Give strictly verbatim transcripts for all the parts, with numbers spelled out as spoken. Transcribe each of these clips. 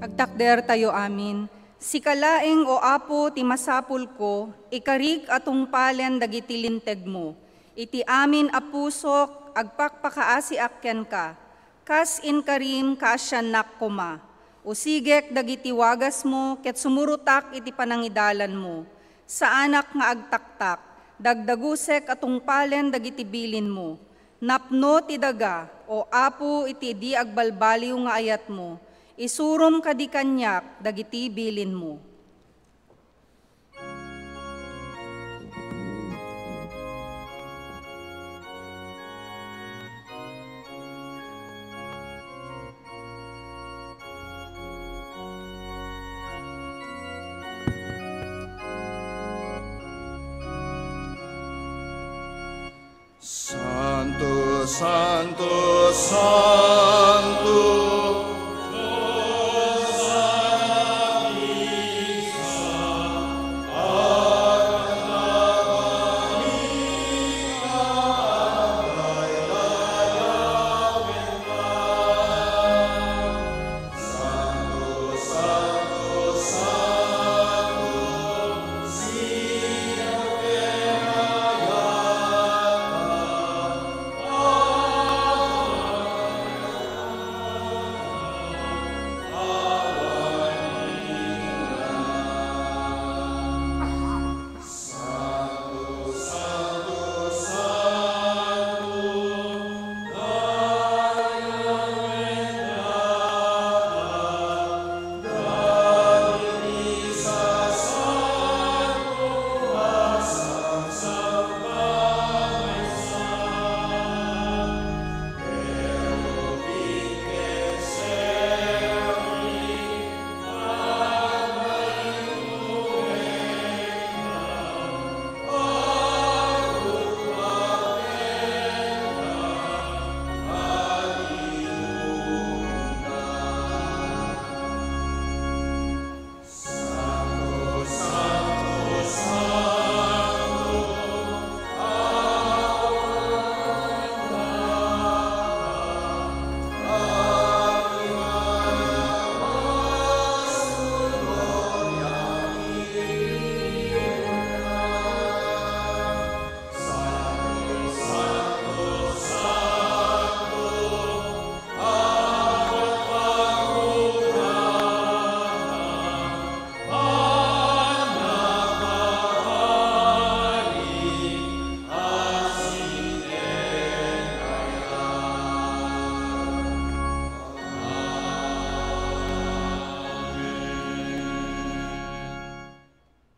Agtakdertayo amin. Sika laeng, O Apo, ti masapulko, ikarik a tungpalen dagiti lintegmo. Iti amin a pusok, agpakpakaasiak kenka. Kas inkarim, kaasiannak koma. Usigek dagiti wagasmo ket sumurotak iti panangidalanmo. Saanak nga agtaktak, dagdagusek a tungpalen dagiti bilinmo. Napno ti daga, O Apo, iti idi agbalbaliw nga ayatmo. Isurom kadi kaniak dagiti bilinmo. Santo, Santo, Santo.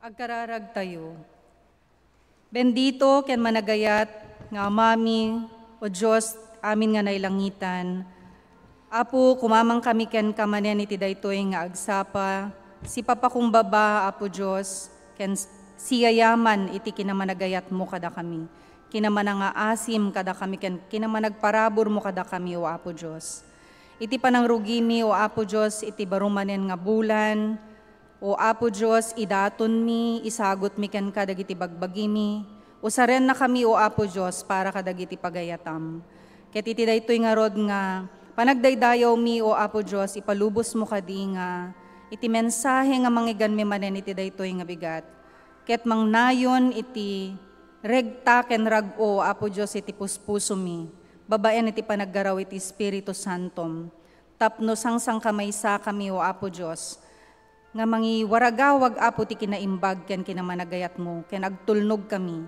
Agkararagtayo. Bendito ken managayat nga Amami, O Dios, amin nga nailangitan. Apo, kumamangkami kenka manen iti daytoy nga agsapa. Sipapakumbaba, Apo Dios, ken siyayaman iti kinamanagayatmo kadakami, kinamanangaasim kadakami, ken kinamanagparaburmo kadakami, O Apo Dios. Iti panangrugimi, O Apo Dios, iti baro manen nga bulan, O Apo Dios, idatonmi, isagutmi kenka dagiti bagbagimi. Usarennakami, O Apo Dios, para kadagiti pagayatam. Ket iti daytoy ngarud nga panagdaydayawmi, O Apo Dios, ipalubosmo kadi nga iti mensahe nga manggiganmi manen iti daytoy nga bigat. Ket mangnayon iti regta ken rag-o, Apo Dios, iti puspusomi, babaen iti panaggaraw iti Espiritu Santom. Tapno sangsangkamaysakami, O Apo Dios, nga mangiwaragawag, Apo, ti kinaimbag ken kinamanagayatmo, ken agtulnogkami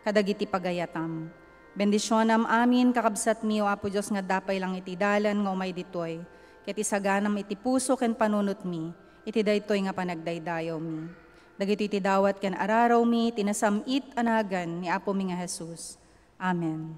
kadagiti pagayatam. Bendisionam amin, kakabsatmi, O Apo Dios, nga adda pay lang iti dalan nga umay ditoy, ket isaganam iti puso ken panunotmi iti daytoy nga panagdaydayawmi. Dagitoy ti dawat ken ararawmi ti nasam-it a nagan ni Apomi nga Jesus. Amen.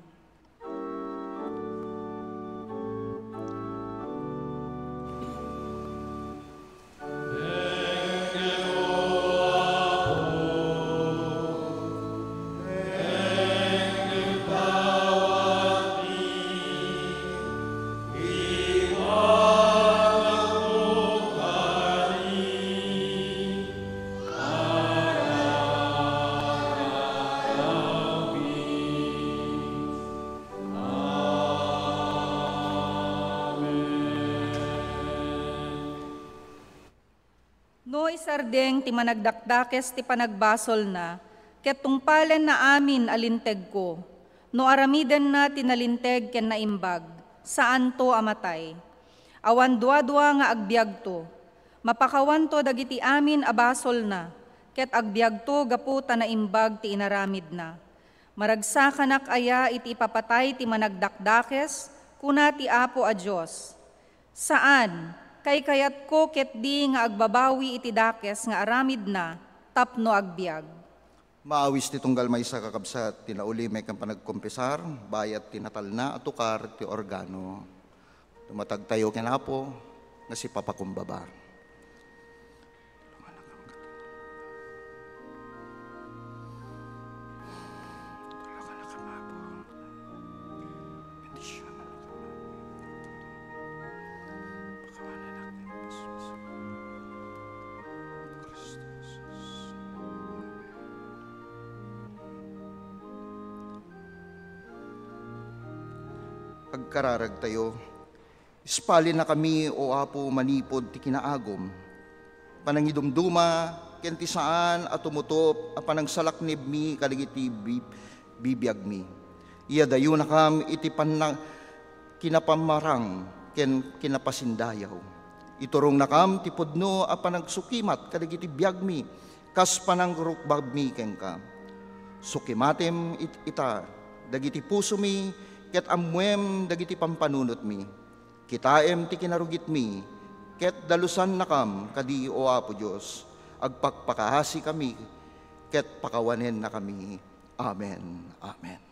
No isardeng ti managdakdakes ti panagbasolna, ket tungpalenna amin a lintegko, no aramidenna ti nalinteg ken naimbag, saanto a matay. Awan duadua nga agbiagto. Mapakawanto dagiti amin a basolna, ket agbiagto gapu ta naimbag ti inaramidna. Maragsakanak aya iti ipapatay ti managdakdakes? Kuna ti Apo a Dios. Saan, kaykayatko ketdi nga agbabawi iti dakes nga aramidna tapno agbiag. Maawis ti tunggal maysa, kakabsat, ti nauli maikkan panagkompesar, bayat ti natalna a tukar ti organo. Dumatagtayo ken Apo nga sipapakumbaba. Agkararagtayo. Ispalinnakami, O Apo, manipud ti kinaagum, panangidumduma, ken ti saan a tumutop a panangsalaknibmi kadagiti bi-, bibiagmi. Iyadayonakam iti panna-, kinapamarang ken kinapasindayaw. Iturongnakam ti pudno a panagsukimat kadagiti biagmi kas panangrukbabmi kenka. Sukimatem it-, ita dagiti pusomi ket ammoem dagiti pampanunotmi. Kitaem ti kinarugitmi, ket dalusannakam kadi, O Apo Dios. Agpakpakaasikami, ket pakawanennakami. Amen. Amen.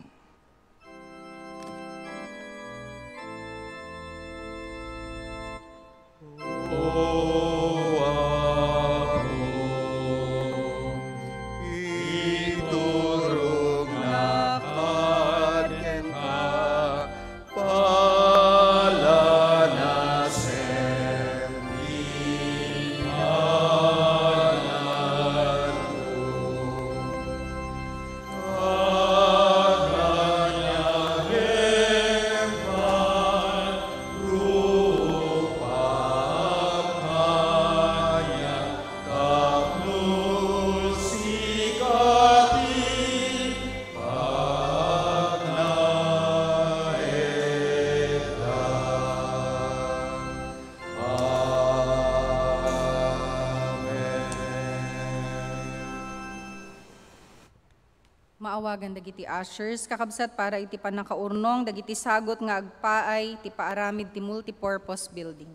Maawagan dagiti ushers, kakabsat, para iti pannakaurnong dagiti sagut nga agpaay ti paaramid ti multipurpose building.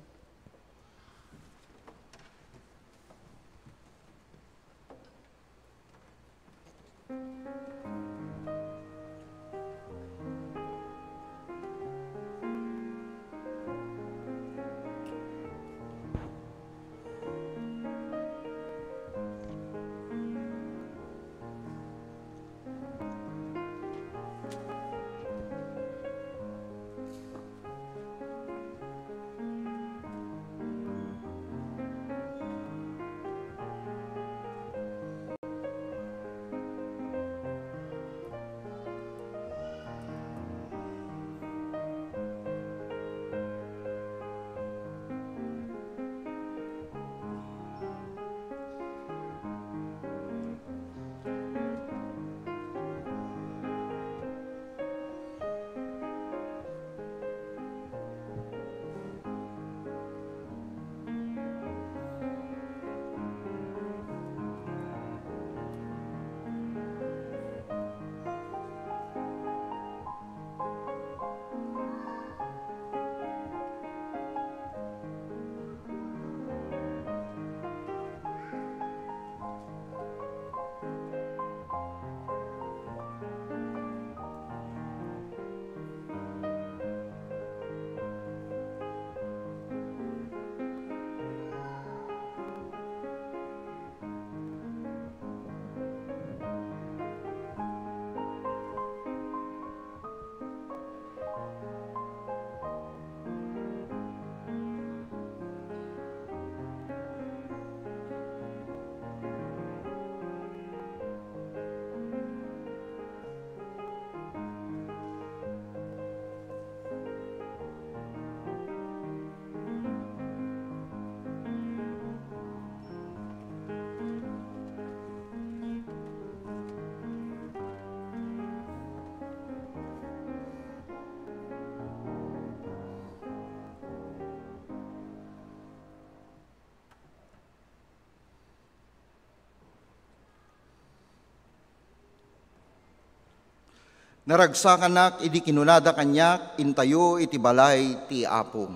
Naragsakanak idi kinunada kaniak, "Intayo iti balay ti Apo."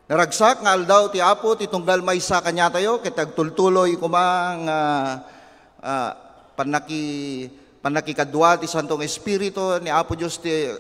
Naragsak nga aldaw ti Apo ti tunggal maysa kaniatayo, ket agtultuloy koma nga, ah, pannaki-, pannakikadua ti Santong Espiritu ni Apo Dios ti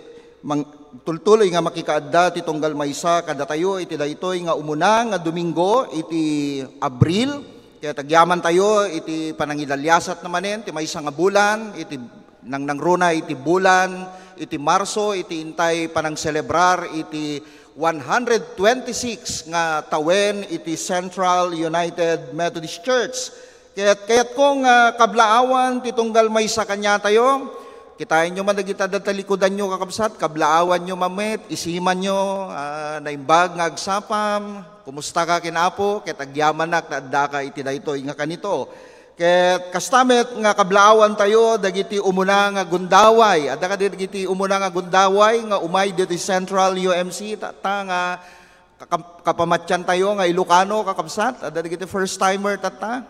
mang-, tultuloy nga makikaadda ti tunggal maysa kadatayo iti daytoy nga umuna nga Domingo iti Abril. Ket agyamantayo iti panangidaliasat na manen ti maysa nga bulan, iti nangnangruna iti bulan iti Marso, iti intay panangselebrar iti one hundred twenty-six nga tawen iti Central United Methodist Church. Ket kayatko nga kablaawan ti tunggal maysa kaniatayo, kitaenyo man dagiti adda talikudanyo, kakabsat, kablaawanyo man met, isimanyo, ah, naimbag nga agsapam, kumusta ka ken Apo, ket agyamanak ta addaka iti daytoy nga kanito. Ket kasta met nga kablaawantayo dagiti umuna nga gundaway. Adda kadi dagiti umuna nga gundaway nga umay ditoy Central U M C, ta, ta nga kakam-, kapamatiantayo nga Ilocano, kakabsat? Adda dagiti first timer, tatta?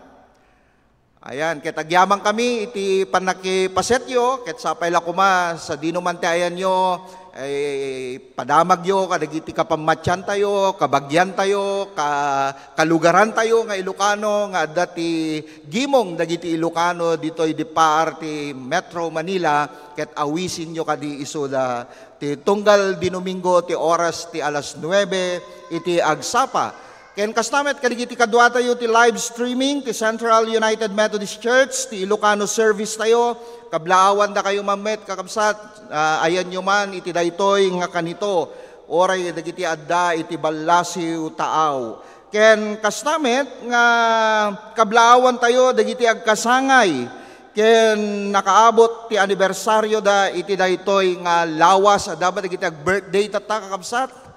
Ayan, ket agyaman kami iti pannakipasetyo, ket sapay la koma, sadino man ti ayanyo, eh, padamagyo kadagiti kapamatiantayo, kabagiantayo, ka-, kalugarantayo nga Ilocano, nga adda ti gimong dagiti Ilocano ditoy di par ti Metro Manila, ket awisenyo kadi isuda ti tunggal di Domingo ti oras ti alas nuebe iti agsapa. Ken kasta met kadagiti kaduatayo ti live streaming ti Central United Methodist Church, ti Ilocano service tayo, kablaawandakayo man met, kakabsat, ah, ayanyo man iti daytoy nga kanito, uray dagiti adda iti ballasiw taaw. Ken kasta met nga kablaawantayo dagiti agkasangay ken nakaabot ti anibersarioda iti daytoy nga lawas. Adda met dagiti ag-birthday tatta, kakabsat?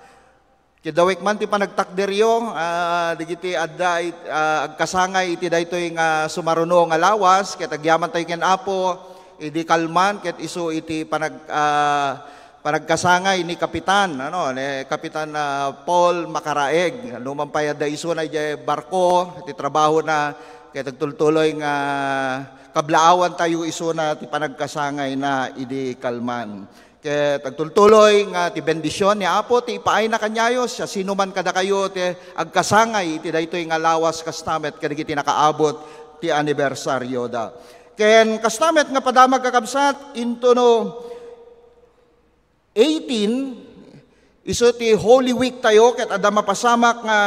Kidawek man ti panagtakderyo, ah, dagiti adda it-, ah, agkasangay iti daytoy nga sumaruno nga lawas, ket agyamantayo ken Apo, idi kalman, ket isu iti panag-, ah, panagkasangay ni Kapitan, ano, ni Kapitan, ah, Paul Makaraeg. Numan pay adda isuna idiay barko, ti trabahona, ket agtultuloy nga kablaawantayo isuna ti panagkasangayna idi kalman. Ket agtultuloy nga ti bendision ni Apo ti ipaayna kaniayo, siasinoman kadakayo ti agkasangay iti daytoy nga lawas, kasta met kadagiti nakaabot ti anibersarioda. Ken kasta met nga padamag, kakabsat, intono eighteen, isu ti Holy Week tayo, ket adda mapasamak nga,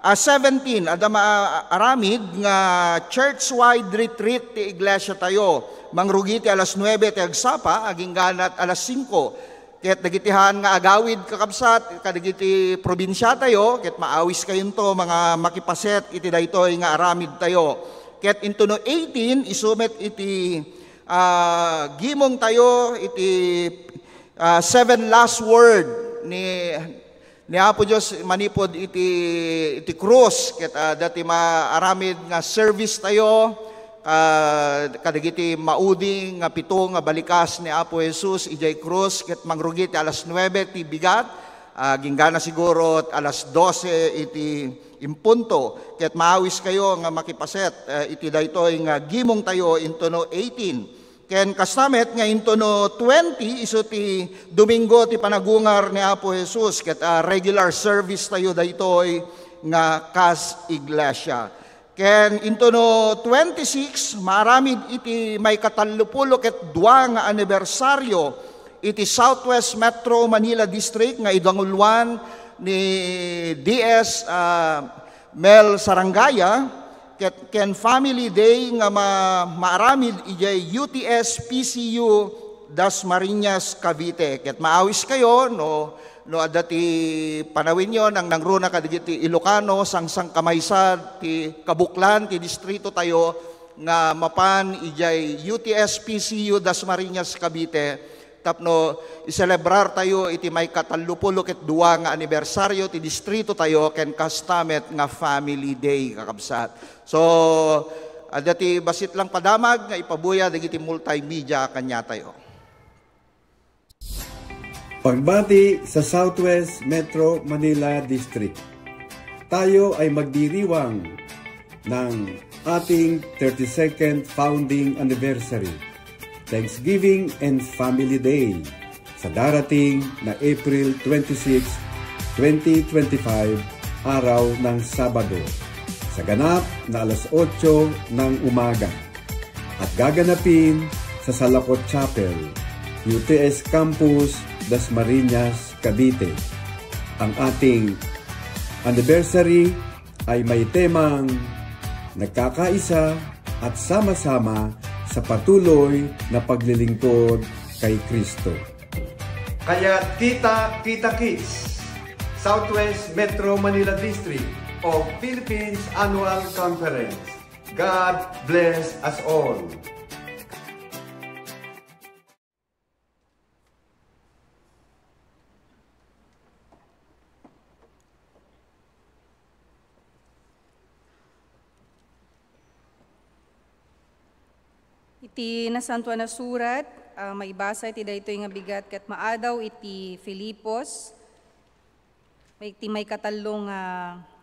ah, seventeen, adda maaramid nga church-wide retreat ti iglesia tayo. Mangrugi ti alas nuebe ti agsapa, agingganat alas singko. Ket dagiti haan nga agawid, kakabsat, kadagiti probinsia tayo, ket maawiskayonto, mga makipaset iti daytoy nga aramid tayo. Ket intono eighteen, isu met iti, ah, gimong tayo iti ah, seven last word ni, ni Apo Dios manipud iti, iti krus. Ket, ah, dati maaramid nga service tayo, ah, kadagiti maudi nga pito nga balikas ni Apo Jesus idiay krus, ket mangrugi ti alas nuebe ti bigat, ah, ginggana siguro alas dose iti impunto. Ket maawiskayo nga makipaset, ah, iti daytoy nga gimong tayo intono eighteen. Ken kasta met nga intono twenty, isu ti Domingo ti panagungar ni Apo Jesus, ket, ah, regular service tayo daytoy nga kas iglesia. Ken intono twenty-six, maaramid iti maikatallopulo ket dua nga anibersaryo iti Southwest Metro Manila District nga idanguluan ni D S, ah, Mel Sarangaya, ket ken Family Day nga ma-, maaramid idiay U T S P C U Dasmariñas, Cavite. Ket maawiskayo no, no adda ti panawenyo, nangnangruna kadagiti Ilocano, sangsangkamaysad ti kabuklan ti distrito tayo nga mapan idiay U T S P C U Dasmariñas, Cavite. Tapno iselebrar tayo iti maikatallopulo ket dua nga anibersaryo ti distrito tayo ken kasta met nga Family Day, kakabsat. So, adda ti bassit lang padamag nga ipabuya dagiti multimedia kaniatayo. Pagbati sa Southwest Metro Manila District. Tayo ay magdiriwang ng ating thirty-second founding anniversary. Thanksgiving and Family Day sa darating na April twenty-six, twenty twenty-five, araw ng Sabado, sa ganap na alas otso ng umaga. At gaganapin sa Salakot Chapel, U T S Campus, Dasmariñas, Cavite. Ang ating anniversary ay may temang nagkakaisa at sama-sama sa patuloy na paglilingkod kay Kristo. Kaya kita, kita kits, Southwest Metro Manila District of Philippines Annual Conference. God bless us all. Iti Nasantoan a Surat, ah, maibasa iti daytoy nga bigat ket maadaw iti Filipos, may, iti maikatallo nga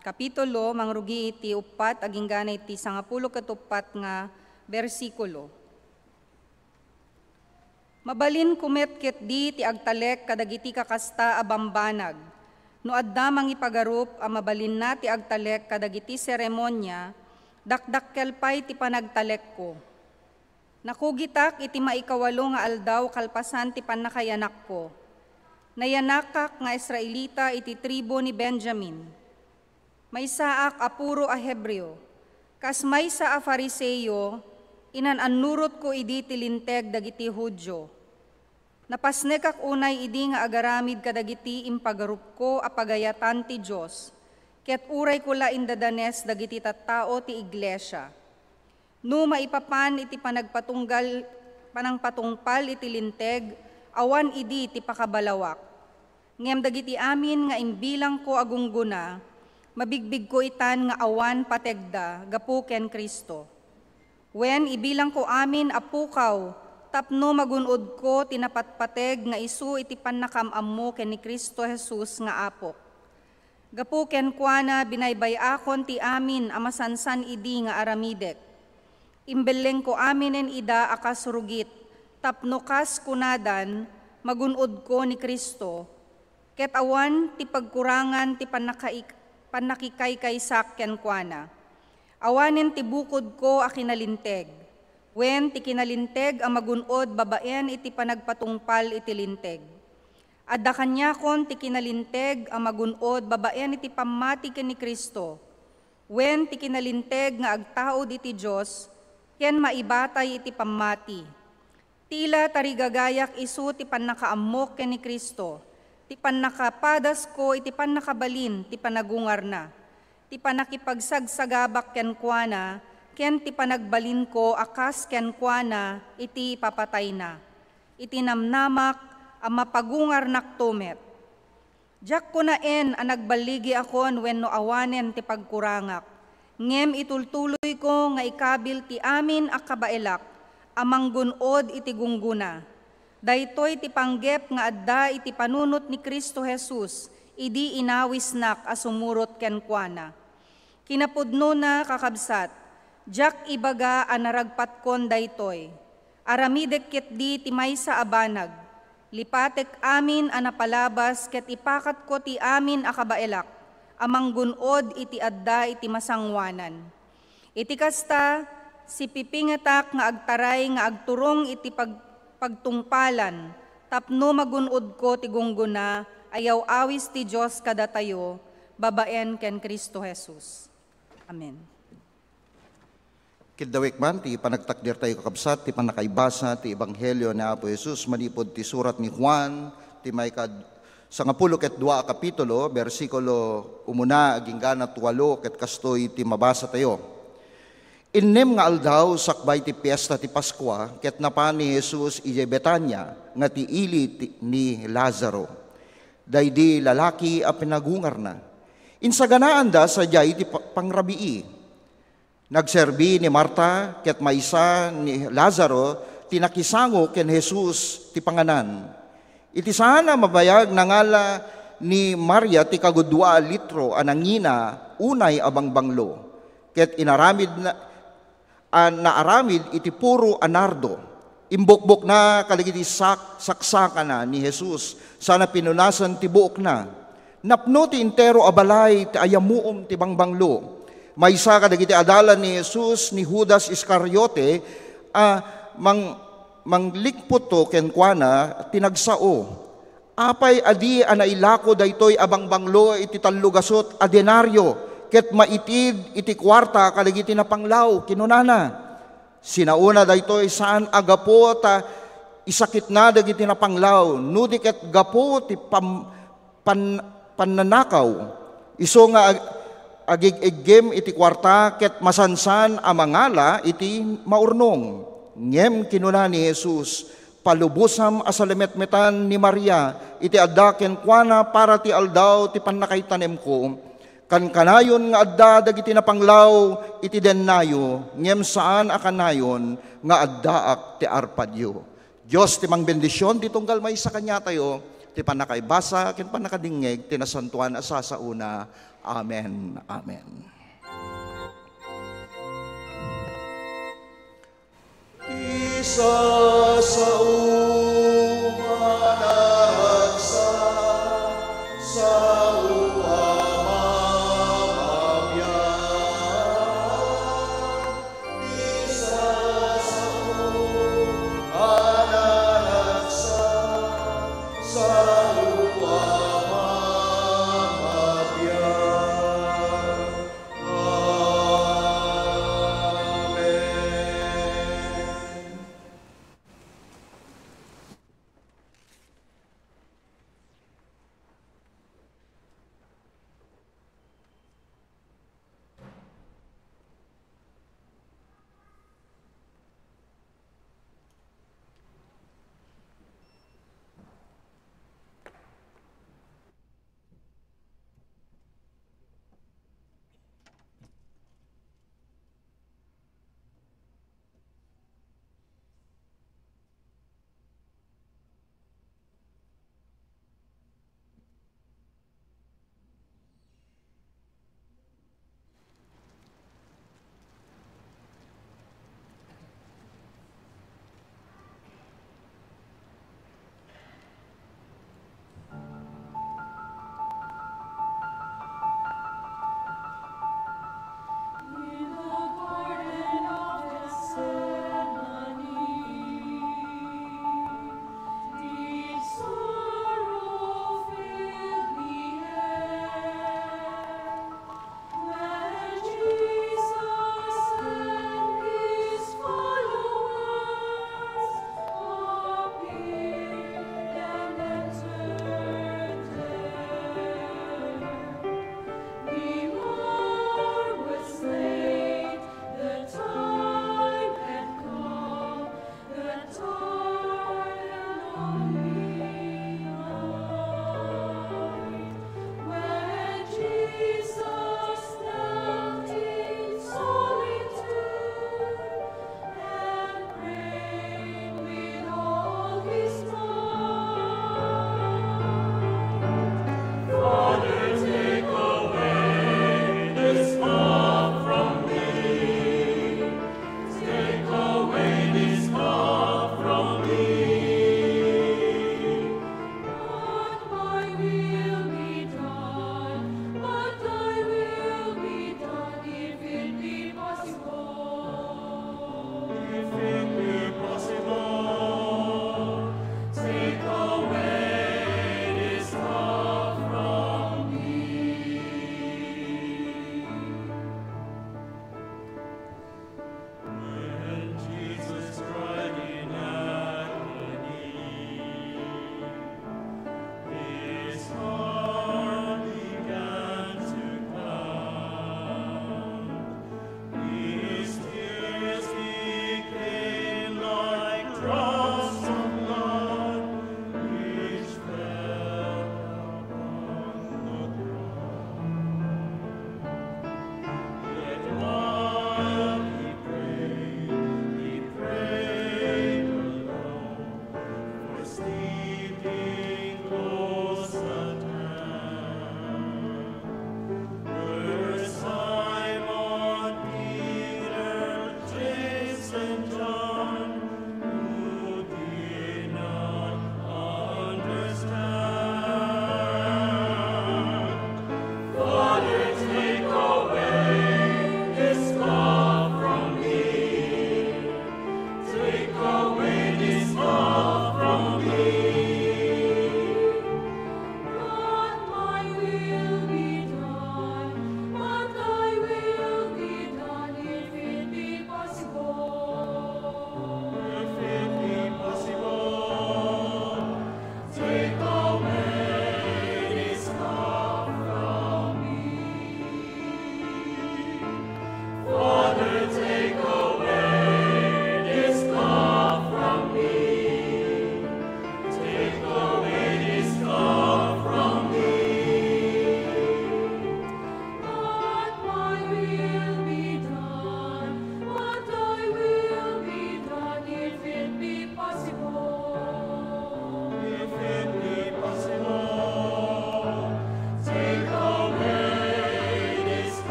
kapitulo, mangrugi iti uppat agingga na iti sangapulo ket uppat nga bersikulo. Mabalinko met ketdi ti agtalek kadagiti kakasta a bambanag. No adda mangipagarup a mabalinna ti agtalek kadagiti seremonia, dakdakkel pay ti panagtalekko. Nakugitak iti maikawalo nga aldaw kalpasan ti pannakayanakko. Nayanakak nga Israelita iti tribu ni Benjamin. Maysaak a puro a Hebreo. Kas maysa a Fariseo, inan-annurotko idi ti Linteg dagiti Judio. Napasnekak unay idi nga agaramid kadagiti impagarupko a pagayatan ti Dios, ket urayko la indadanes dagiti tattao ti iglesia. No maipapan iti panagpatunggal, panangpatungpal iti Linteg, awan idi ti pakabalawak. Ngem dagiti amin nga imbilangko a gunggona, mabigbigko itan nga awan pategda gapu ken Cristo. Wen, ibilangko amin a pukaw tapno magun-odko ti napatpateg nga isu iti pannakaam-ammo ken ni Cristo Jesus nga Apok. Gapu kenkuana, binaybay-akon ti amin a masansan idi nga aramidek. Imbellengko aminen ida a kas rugit, tapno kas kunadan, magun-odko ni Cristo, ket awan ti pagkurangan ti pannakaik-, pannakikaykaysak kenkuana. Awanen ti bukodko a kinalinteg, wen ti kinalinteg a magun-od babaen iti panagpatungpal iti Linteg. Adda kaniakon ti kinalinteg a magun-od babaen iti pammati ken ni Cristo, wen ti kinalinteg nga agtaud iti Dios ken maibatay iti pammati. Ti ila tarigagayak isu ti pannakaammok ken ni Cristo, ti pannakapadasko iti pannakabalin ti panagungarna, ti pannakipagsagsagabak kenkuana, ken ti panagbalinko a kas kenkuana iti ipapatayna. Iti namnamak a mapagungarnakto met. Diak kunaen a nagballigiakon wenno awanen ti pagkurangak, ngem itultuloyko nga ikabil ti amin a kabaelak a manggun-od iti gunggona. Daytoy ti panggep nga adda iti panunot ni Cristo Jesus idi inawisnak a sumurot kenkuana. Kinapudnona, kakabsat, diak ibaga a naragpatkon daytoy. Aramidek ketdi ti maysa a banag. Lipatek amin a napalabas ket ipakatko ti amin a kabaelak a manggun-od iti adda iti masangoanan. Iti kasta, sipipingetak nga agtaray nga agturong iti pag-, pagtungpalan tapno magun-odko ti gunggona a yaw-awis ti Dios kadatayo babaen ken Cristo Jesus. Amen. Kiddawek man ti panagtakdertayo, kakabsat, ti pannakaibasa ti Ebanghelio ni Apo Jesus manipud ti surat ni Juan, ti maikad-, sangapulo ket dua a kapitulo, bersikulo umuna agingga na tualo, ket kastoy ti mabasatayo. Innem nga aldaw sakbay ti piesta ti Paskua, ket napan ni Jesus idiay Betania nga ti ili ti, ni Lazaro, daydi lalaki a pinagungarna. Insaganaanda sadiay ti pa-, pangrabii. Nagserbi ni Marta ket maysa ni Lazaro ti nakisango ken Jesus ti panganan. Iti saan a mabayag, nangala ni Maria ti kagudua a litro a nangina unay a bangbanglo, ket inaramid na, a naaramid iti puro a nardo. Imbukbokna kadagiti sak-, saksakana ni Jesus, sana pinunasen ti buokna. Napno ti entero a balay ti ayamuom ti bangbanglo. Maysa kadagiti adalan ni Jesus, ni Judas Iscariote, a mang-, manglikputto kenkuana ti nagsao. Apay a di a nailako daytoy a bangbanglo iti tallogasut a denario ket maitid iti kuarta kadagiti napanglaw? Kinunana. Sinaona daytoy saan a gapu ta isakitna dagiti napanglaw, no di ket gapu ti pam-, pan-, pannanakaw. Isu nga ag-, agig-iggim iti kuarta ket masansan a mangala iti maurnong. Ngem kinuna ni Jesus, "Palubosam a salimetmetan ni Maria iti adda kenkuana para ti aldaw ti pannakaitanemko." Kankanayon nga adda dagiti napanglaw iti dennayo, ngem saan a kanayon nga addaak ti arpadyo. Dios ti mangbendision ti tunggal maysa kaniatayo, ti pannakaibasa ken pannakadingngeg ti nasantoan a sasaona. Amen. Amen. Ti sasaom a naragsak, sao a mamabiag. Ti sasaom a naragsak, sao a mamabiag. Amen.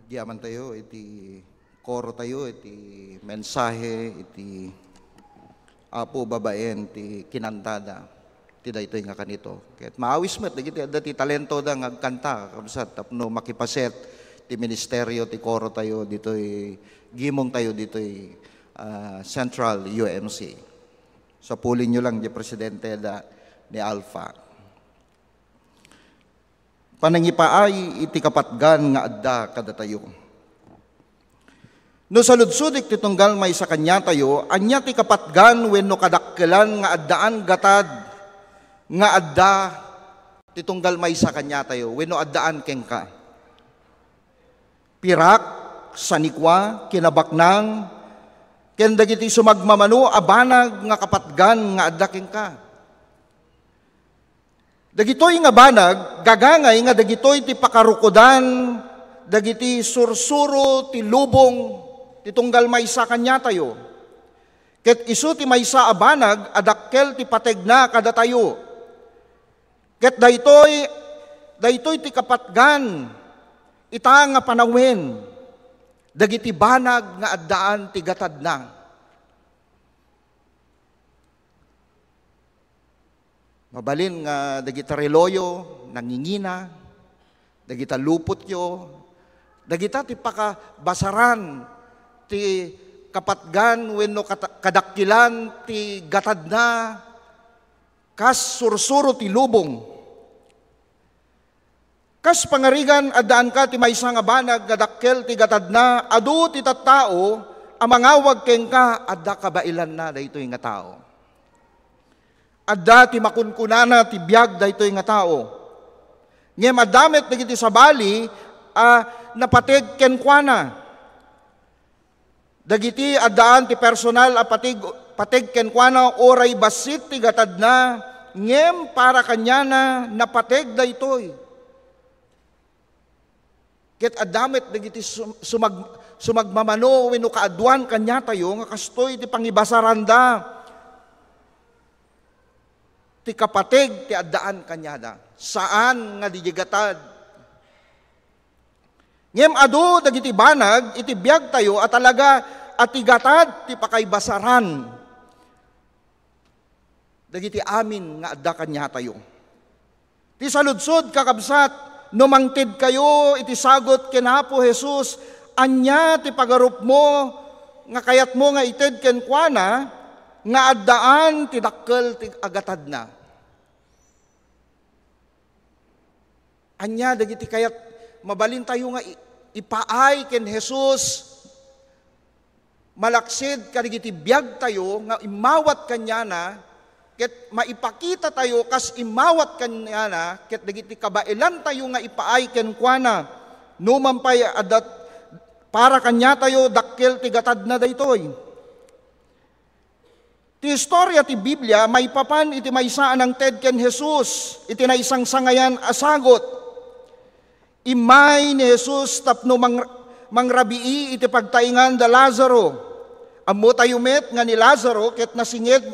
Agyaman tayo iti koro tayo, iti mensahe, iti Apo babaen ti kinantada ti daytoy nga kanito. Ket maawis met dagiti adda ti talentoda nga agkanta, kabsat, tapno makipaset ti ministerio ti koro tayo ditoy, gimong tayo ditoy, ah, Central U M C. Sapulinyo lang di presidente da ni Alpha. Panangipaay iti kapatgan nga adda kadatayo. No saludsodik ti tunggal maysa kaniatayo, ania ti kapatgan wenno kadakkelan nga addaan gatad nga adda ti tunggal maysa kaniatayo wenno addaan kenka? Pirak, sanikua, kinabaknang, ken dagiti sumagmamano a banag nga kapatgan nga adda kenka. Dagitoy nga banag, gagangay nga dagitoy ti pakarukodan dagiti sursuro ti lubong ti tunggal maysa kaniatayo. Ket isu ti maysa a banag a dakkel ti pategna kadatayo. Ket daytoy, daytoy ti kapatgan ita nga panawen dagiti banag nga addaan ti gatadna. Mabalin nga dagita reloyo nangingina, dagita lupotyo, dagita ti pakabasaran ti kapatgan wenno kata-, kadakkelan ti gatadna kas sursuro ti lubong. Kas pangarigan, addaanka ti maysa nga banag nga dakkel ti gatadna, adu ti tattao a mangawag kenka, adda kabaelanna daytoy nga tao. Adda ti makunkunana ti biag daytoy nga tao. Ngem adda met dagiti sabali a napateg kenkuana. Dagiti addaan ti personal a pateg, pateg kenkuana uray bassit ti gatadna, ngem para kaniana napateg daytoy. Ket adda met dagiti sum-, sumag-, sumagmamano wenno kaaduan kaniatayo nga kastoy ti pangibasaranda ti kapateg ti addaan kaniada. Saan nga diay gatad. Ngem adu dagiti banag iti biagtayo a talaga a ti gatad ti pakaibasaran dagiti amin nga adda kaniatayo. Ti saludsod, kakabsat, no mangtedkayo iti sagut ken Apo Jesus, ania ti pagarupmo nga kayatmo nga ited kenkuana nga addaan ti dakkel ti agatadna? Ania dagiti kayat mabalintayo nga i-, ipaay ken Jesus malaksid kadagiti biagtayo nga immawat kaniana, ket maipakitatayo kas immawat kaniana, ket dagiti kabaelantayo nga ipaay kenkuana, numan pay adda para kaniatayo, dakkel ti gatadna daytoy. Ti istoria ti Biblia maipapan iti maysa a nangted ken Jesus iti naisangsangayan a sagut. Immay ni Jesus tapno mang-, mangrabii iti pagtaingan da Lazaro. Ammotayo met nga ni Lazaro ket nasinged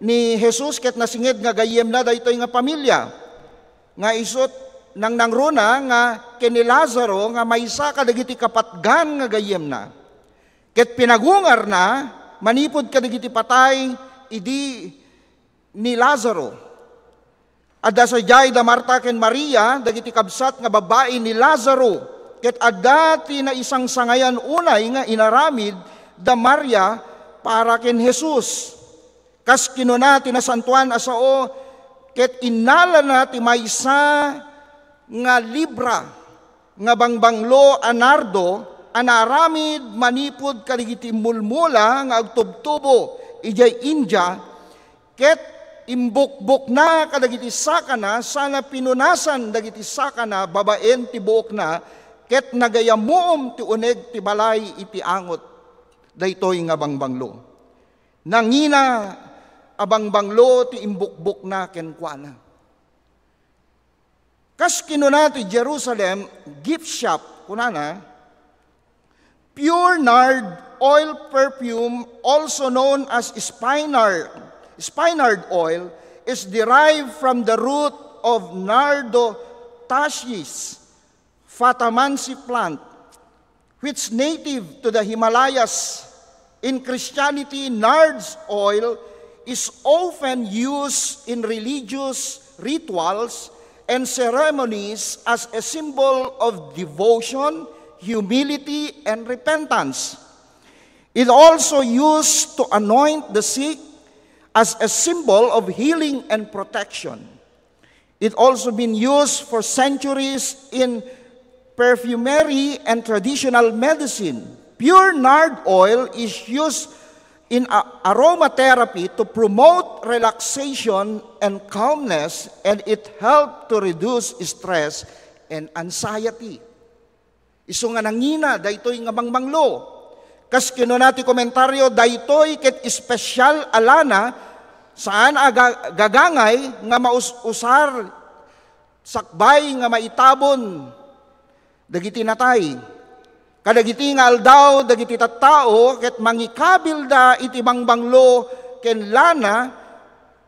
ni Jesus ket nasinged nga gayyemna daytoy nga pamilia. Nga isut' nangnangruna nga ken ni Lazaro nga maysa kadagiti kapatgan nga gayyemna. Ket pinagungarna manipud kadagiti patay idi ni Lazaro. Adda sadiay da Marta ken Maria, dagiti kabsat nga babbai ni Lazaro, ket adda ti naisangsangayan unay nga inaramid da Maria para ken Jesus. Kas kinuna ti Nasantoan a Sao, ket innalana ti maysa nga libra nga bangbanglo a nardo a naaramid manipud kadagiti mulmula nga agtubtubo idiay India, ket imbukbokna kadagiti sakana, sana pinunasan dagiti sakana babaen ti buokna, ket nagayamuom ti uneg ti balay iti angot daytoy nga bangbanglo. Nangina a bangbanglo ti imbukbokna kenkuana. Kas kinuna ti Jerusalem gift shop, kunana, "Pure nard oil perfume, also known as spinar-, spinnard oil, is derived from the root of Nardotachys fatamansi plant." which native to the Himalayas. In Christianity, nard's oil is often used in religious rituals and ceremonies as a symbol of devotion, humility, and repentance. It also used to anoint the sick as a symbol of healing and protection. It also been used for centuries in perfumery and traditional medicine. Pure nard oil is used in a- aromatherapy to promote relaxation and calmness, and it helped to reduce stress and anxiety. Isu nga nangina daytoy nga bangbanglo. Kas kinuna ti komentaryo, daytoy ket espesyal a lana, saan a ga- gagangay nga maus-usar sakbay nga maitabon dagiti natay. Kadagiti nga aldaw dagiti tattao ket mangikabilda iti bangbanglo ken lana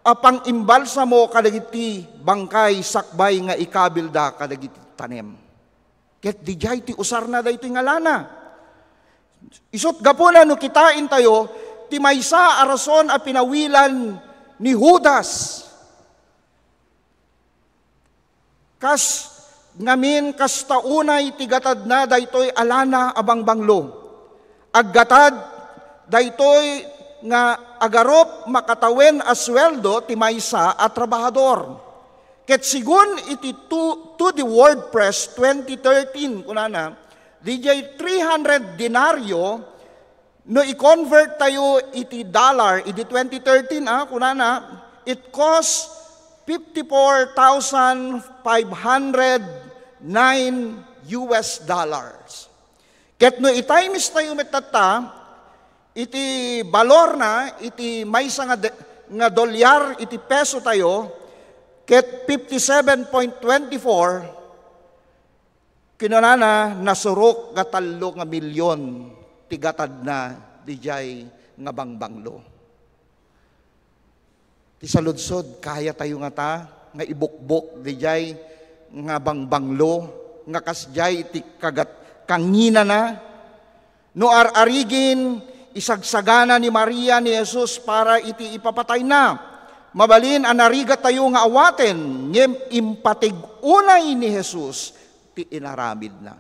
a pangimbalsamo kadagiti bangkay sakbay nga ikabilda kadagiti tanem. Ket didiay ti usarna daytoy nga lana. Isut' gapuna no kitaentayo ti maysa a rason a pinawilan ni Judas. Kas ngamin, kasta unay ti gatadna daytoy a lana a bangbanglo. Aggatad daytoy nga agarup makatawen a sueldo ti maysa a trabahador. Ket segun iti To, To the World Press twenty thirteen, kunana, didiay three hundred denaryo, no i-convert tayo iti dollar, idi twenty thirteen, ah, kunana, it costs fifty-four thousand five hundred nine U S dollars. Ket no i-times tayo met tatta, iti balor na, iti maysa nga de-, nga dolyar, iti peso tayo, ket fifty-seven point twenty-four, kinunana, nasurok nga tallo nga milyon ti gatadna didiay nga bangbanglo. Ti saludsod, kayatayo ngata nga ibukbok didiay nga bangbanglo nga kasdiay ti kagat-, kanginana? No ar-arigin, isagsagana ni Maria ni Jesus para iti ipapatayna. Mabalin a narigatayo nga awaten, ngem impatig unay ni Jesus ti inaramidna.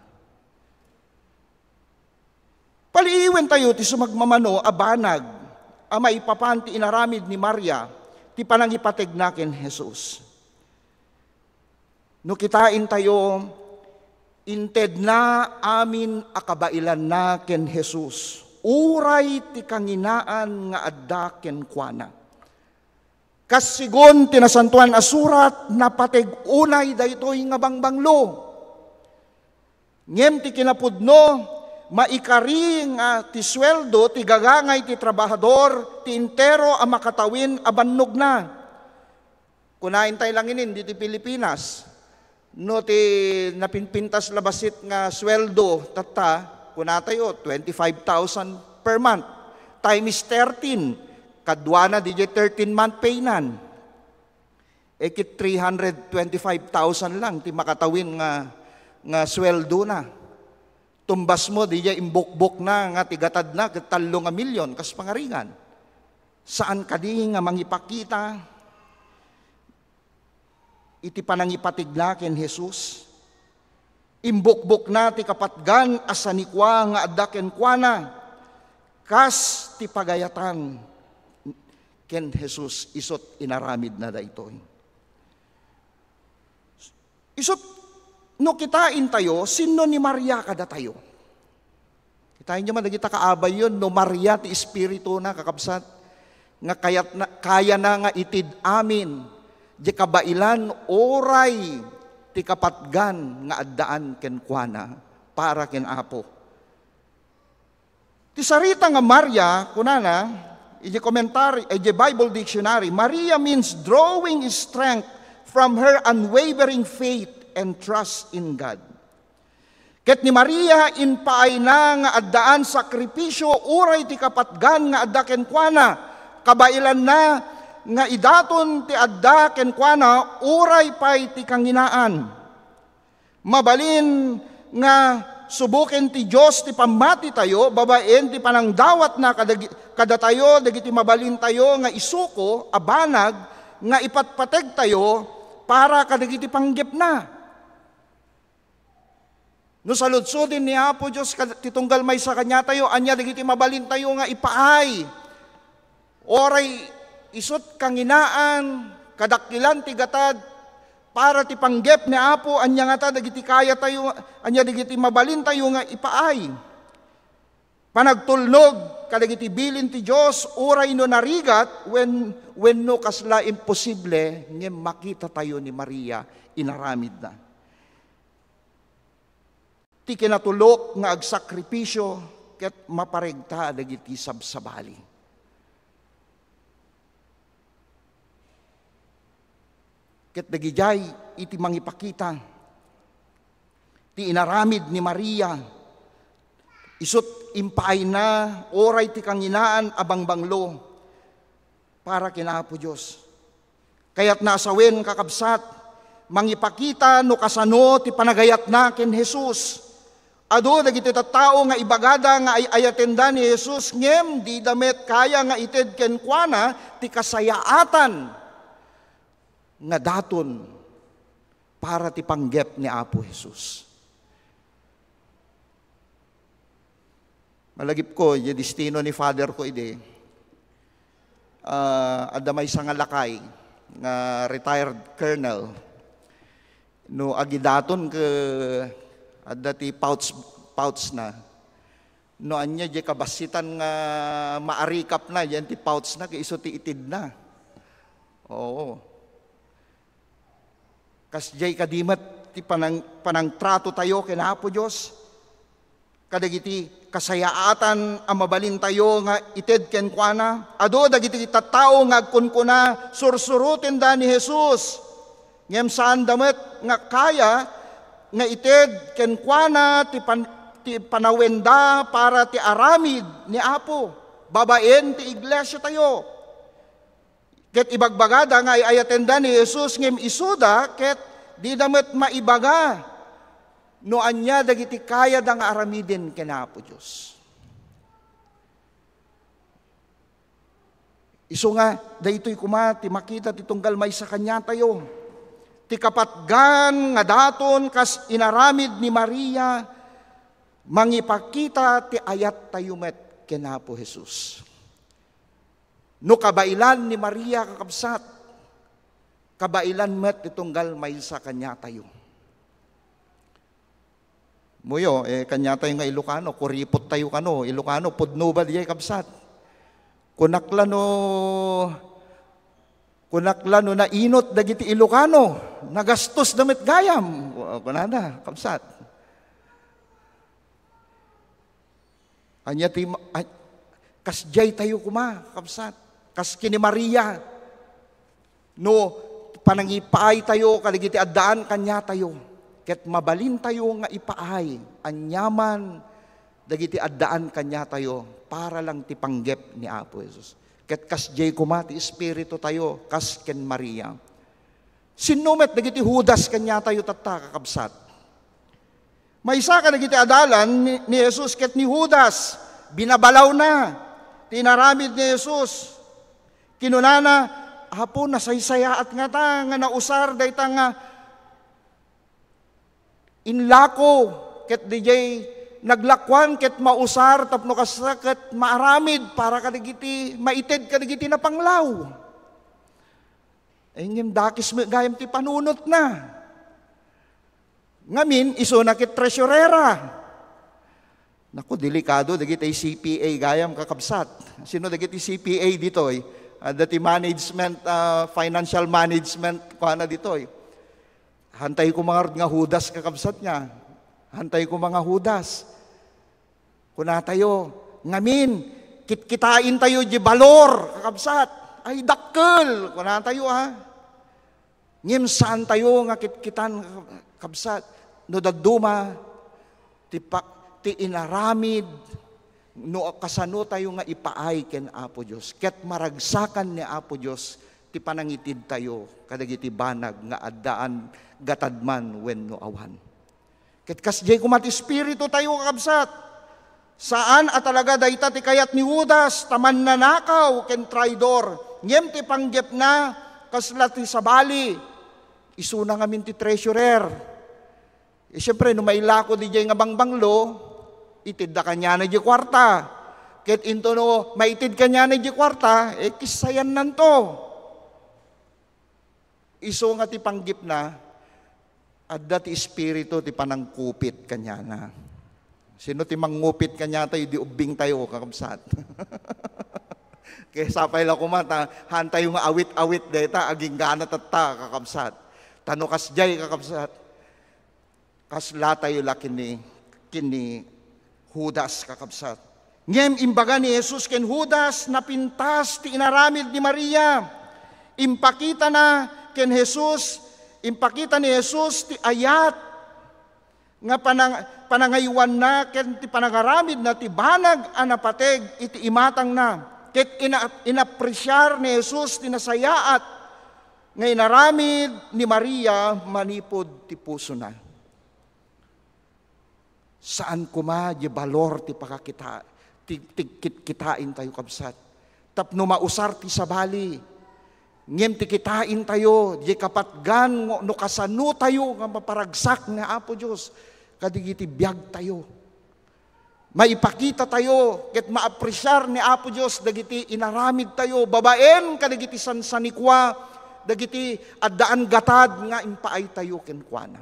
Paliiwentayo ti sumagmamano a banag a maipapan ti inaramid ni Maria ti panangipategna ken Jesus. No kitaentayo, intedna amin a kabailanna ken Jesus, uray ti kanginaan nga adda kenkuana. Kas segun ti Nasantoan a Surat, napateg unay daytoy nga bangbanglo. Ngem ti kinapudno, maikari nga ti sueldo ti gagangay ti trabahador ti entero a makatawin a bannogna. Kunaen tay langinin ditoy Pilipinas, no ti napinpintas la bassit nga sueldo tatta, kunatayo, twenty-five thousand per month, times thirteen, kaduana didiay thirteen month paynan. E ket three hundred twenty-five thousand lang ti makatawin nga, nga sueldona. Tumbasmo, didiay imbukbokna nga ti gatadna ket tallo nga milyon kas pangarigan. Saan kadi nga mangipakita iti panangipatigna ken Jesus? Imbukbokna ti kapatgan a sanikua nga adda kenkuana, kas ti pagayatan ken Jesus isut' inaramidna daytoy. Isut' no kitaentayo, sinno ni Maria kadatayo? Kitaenyo man dagita kaabayyo, no Maria ti espirituna, kakabsat, nga kayatna, kayana nga itid amin diay kabailan uray ti kapatgan nga addaan kenkuana para ken Apo. Ti sarita nga Maria, kunana, iti komentary, iti Bible Dictionary, Maria means drawing strength from her unwavering faith and trust in God. Ket ni Maria, impaayna nga addaan sakripisio uray ti kapatgan nga adda kenkuana, kabailanna nga idaton ti adda kenkuana uray pay ti kanginaan. Mabalin nga Suboken ti Dios ti pammatitayo babaen ti panangdawatna kadag-, kadatayo dagiti mabalintayo nga isuko a banag nga ipatpategtayo para kadagiti panggepna. No saludsoden ni Apo Dios kad-, ti tunggal maysa kaniatayo, ania dagiti mabalintayo nga ipaay? Oray isut' kanginaan, kadakkelan ti gatad, para ti panggep ni Apo, ania ngata dagiti kayatayo, ania dagiti mabalintayo nga ipaay? Panagtulnog kadagiti bilin ti Dios, uray no narigat, wen-, wenno kasla imposible, ngem makitatayo ni Maria, inaramidna. Ti kinatulok nga agsakripisio ket maparegta dagiti sabsabali. Ket dagidiay iti mangipakita ti inaramid ni Maria, isut' impaayna oray ti kanginaan a bangbanglo para ken Apo Dios. Kayatna a sawen, kakabsat, mangipakita no kasano ti panagayatna ken Jesus. Adu dagiti tattao nga ibagada nga ay-ayatenda ni Jesus, ngem dida met kaya nga ited kenkuana ti kasayaatan nga daton para ti panggep ni Apo Jesus. Malagipko, idiay destino ni father ko idi, ah, adda maysa nga lakay nga retired colonel. No agidaton ket adda ti pouch, pouch na. No ania diay kabassitan nga maarikapna, diay ti pouch na, ket isu ti itedna. Oo. Kasdiay kadi met ti panang-, panangtratotayo ken Apo Dios. Kadagiti kasayaatan a mabalintayo nga ited kenkuana, adu dagiti tattao nga agkunkuna, sursurotenda ni Jesus. Ngem saanda met nga kaya nga ited kenkuana ti pan-, ti panawenda para ti aramid ni Apo, babaen ti iglesiatayo. Ket ibagbagada nga ay-ayatenda ni Jesus ngem isuda ket dida met maibaga no ania dagiti kayada nga aramiden ken Apo Dios. Isu nga, daytoy koma ti makita ti tunggal maysa kaniatayo. Ti kapatgan nga daton kas inaramid ni Maria, mangipakita ti ayattayo met ken Apo Jesus. No kabailan ni Maria, kakabsat, kabailan met ti tunggal maysa kaniatayo. Muyo, eh, kaniatayo nga Ilocano, kuripot tayo kano, Ilocano, pudno ba diay, kabsat? Kunak la no, kunak la no nainot dagiti Ilocano, nagastos da met gayam. Kunada, kabsat. Ania ti ma-, a-, kasdiay tayo koma, kakabsat. Kas ken ni Maria, no panangipaay tayo kadagiti addaan kaniatayo, ket mabalin tayo nga ipaay aniaman dagiti addaan kaniatayo para lang ti panggep ni Apo Jesus. Ket kasdiay koma ti espiritu tayo, kas ken Maria. Sinno met dagiti Judas kaniatayo tatta, kakabsat? Maysa kadagiti adalan ni, ni Jesus ket ni Judas, binabalawna ti inaramid ni Jesus. Kinunana, "Apo, nasaysayaat ngata nga nausar dayta nga inlako ket didiay naglakuan ket mausar tapno kasta ket maaramid para kadagiti, maited kadagiti napanglaw." Ay, ngem dakes met gayam ti panunotna. Ngamin, isuna ket treasurera. Naku, delikado dagiti C P A gayam, kakabsat. Sino dagiti C P A ditoy? Adda ti management, ah, financial management, kuana ditoy. Hantay ko manga nga Judas, kakabsat, nga. Hantay ko manga Judas. Kunatayo, ngamin, kitkitaentayo di balor, kakabsat. Ay, dakkel, kunatayo, ha. Ngem saantayo nga kitkitan, kabsat, no dadduma ti pa-, ti inaramid, no kasano tayo nga ipaay ken Apo Dios. Ket maragsakan ni Apo Dios ti panangitedtayo kadagiti banag nga addaan gatad man wenno awan. Ket kasdiay koma ti espiritu tayo, kakabsat. Saan a talaga dayta ti kayat ni Judas, ta mannanakaw ken traidor. Ngem ti panggepna, kasla ti sabali, isuna ngamin ti treasurer. Eh, siyempre, no mailako diay nga bangbanglo, itidda kaniana diay kuarta. Ket into no maitid kaniana diay kuarta, eh, kissayannanto. Isu nga ti panggepna, adda ti espiritu ti panangkupit kaniana. Sino ti mangngupit kaniatayo, di ubbing tayo, kakabsat? Kaysa pay la koma, ta, haan tayo nga awit-awit dayta, aginggana tatta, kakabsat. Ta no kasdiay, kakabsat, kasla tayo la ken ni, ken ni Judas, kakabsat. Ngem imbaga ni Jesus ken Judas, napintas ti inaramid ni Maria. Impakitana ken Jesus, impakita ni Jesus ti ayat nga panang-, panangaywanna ken ti panangaramidna ti banag a napateg iti imatangna. Ket ina-, inapresiar ni Jesus ti nasayaat nga inaramid ni Maria manipud ti pusona. Saan koma di balor ti pakakita-, ti, ti kit-, kitain tayo, kabsat. Tapno mausar ti sabali. Ngem ti kitain tayo, di kapatgan no, no kasano tayo nga maparagsak ni Apo Dios kadigiti biag tayo. Maipakita tayo ket maapresiar ni Apo Dios dagiti inaramid tayo babaen kadagiti sansanikua, dagiti addaan gatad nga impaay tayo kenkuana.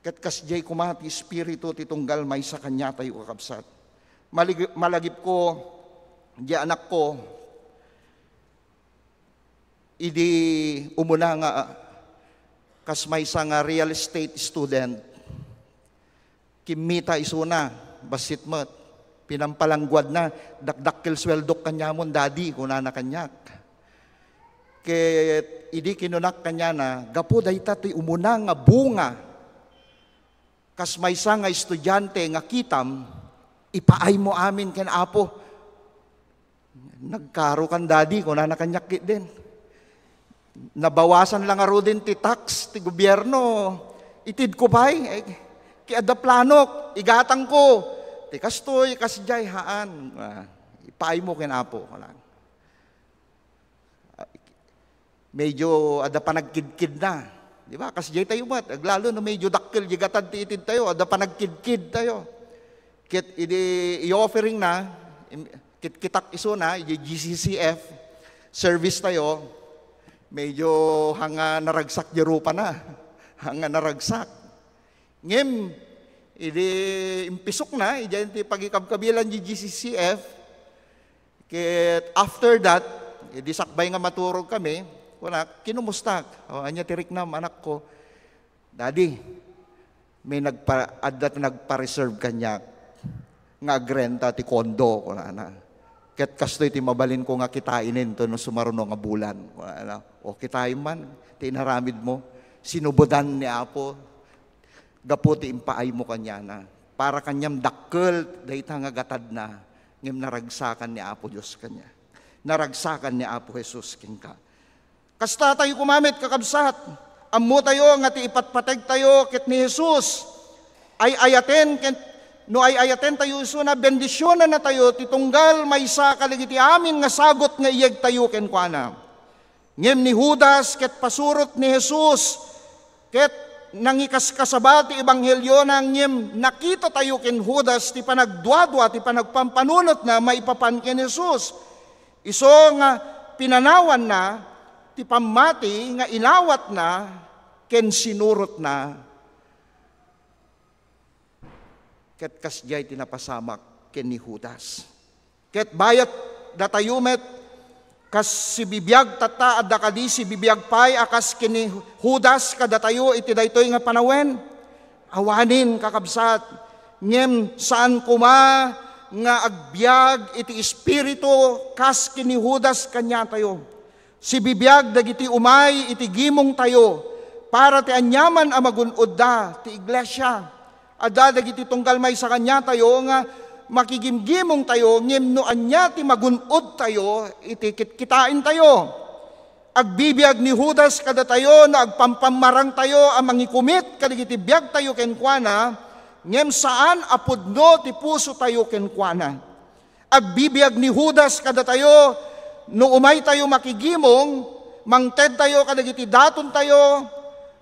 Ket kasdiay koma ti Espiritu ti tunggal maysa kaniatayo, kakabsat. Malig-, malagipko, di anakko, idi umuna nga, ah, kas maysa nga real estate student, kimmita isuna, bassit met, pinampalangguadna, "Dakdakkel sueldok kaniamon, Daddy," kunana kaniak. Ket idi kinunak kaniana, "Gapu dayta ti umuna nga bunga, kas maysa nga estudiante nga kitam, ipaaymo amin ken Apo." "Nagkarokan, Daddy," kunana kaniak ketdin. "Nabawasan la ngaruden ti tax ti gobierno. Itedko pay, eh, ket adda planok, igatangko." "Ti kastoy, kasdiay, haan. Ah, ipaaymo ken Apo," kunana. Medyo adda panagkidkidna. Di ba? Kasdiay tayo met, aglalo no medyo dakkel di gatad ti itedtayo, adda panagkidkidtayo. Ket idi i-offeringna, im-, kitkitak isuna, idi G C C F, service tayo, medyo hanga naragsak di rupana. Hanga naragsak. Ngem, idi impisokna, idiay ti pagikabkabilan di G C C F, ket after that, idi sakbay nga maturog kami, kunak, "Kinumustak? O, ania ti riknam, anakko?" "Daddy, may nagpa-, adda ti nagpa-reserve kaniak nga agrenta ti condo," kunana. "Ket kastoy ti mabalinko nga kitaen inton no sumaruno nga bulan," kunana. "O, kitaem man ti inaramidmo. Sinubodan ni Apo gapu ti impaaymo kaniana. Para kaniam dakkel dayta nga gatadna, ngem naragsakan ni Apo Dios kaniak. Naragsakan ni Apo Jesus kenka." Kasta tayo koma met, kakabsat. Ammo tayo nga ti ipatpateg tayo ket ni Jesus, ay-ayaten ket no ay-ayaten tayo isuna, bendisionanna tayo ti tunggal maysa kadagiti amin nga sagut nga iyeg tayo kenkuana. Ngem ni Judas ket pasurot ni Jesus, ket nangikaskasaba ti ebangheliona, ngem nakita tayo ken Judas ti panagduadua ti panagpampanunotna maipapan ken Jesus. Isu nga pinanawanna ti pammati nga inawatna ken sinurotna. Ket kasdiay ti napasamak ken ni Judas. Ket bayat datayo met, kas sibibiag tatta, adda kadi sibibiag pay a kas ken ni Judas kadatayo iti daytoy nga panawen? Awanen, kakabsat, ngem saan koma nga agbiag iti Espiritu kas ken ni Judas kaniatayo. Sibibiag dagiti umay iti gimongtayo para ti aniaman a magun-odda ti iglesia. Adda dagiti tunggal maysa kaniatayo nga makigimgimongtayo, ngem no ania ti magun-odtayo iti kitkitaentayo. Agbibiag ni Judas kadatayo no agpampammarangtayo a mangikumit kadagiti biagtayo kenkuana, ngem saan a pudno ti pusotayo kenkuana. Agbibiag ni Judas kadatayo no umaytayo makigimong, mangtedtayo kadagiti datontayo,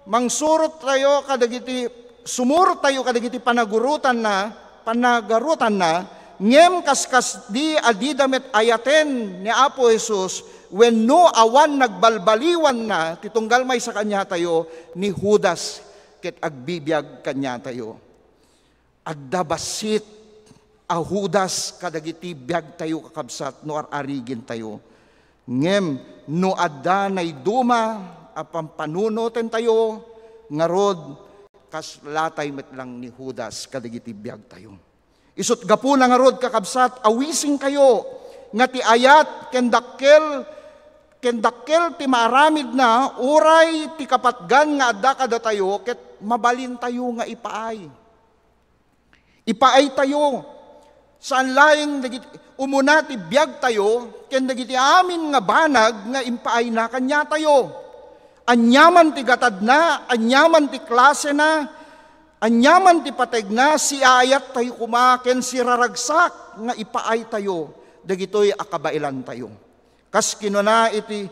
mangsurottayo kadagiti, sumurottayo kadagiti panagurotanna, panagarutanna, ngem kaskasdi a dida met ayaten ni Apo Jesus wenno awan nagbalbaliwanna ti tunggal maysa kaniatayo ni Judas ket agbibiag kaniatayo. Adda bassit a Judas kadagiti biagtayo, kakabsat, no ar-arigentayo. Ngem no adda naiduma a pampanunotentayo, ngarud, kaslatay met lang ni Judas kadagiti biagtayo. Isut' gapuna ngarud, kakabsat, awisingkayo nga ti ayat ken dakkel, ken dakkel ti maaramidna, uray ti kapatgan nga adda kadatayo, ket mabalintayo nga ipaay. Ipaaytayo. Saan laeng dagiti umuna ti biagtayo ken dagiti amin nga banag nga impaayna kaniatayo. Aniaman ti gatadna, aniaman ti klasena, aniaman ti pategna, siaayattayo koma ken siraragsak nga ipaaytayo dagitoy a kabaelantayo. Kas kinuna iti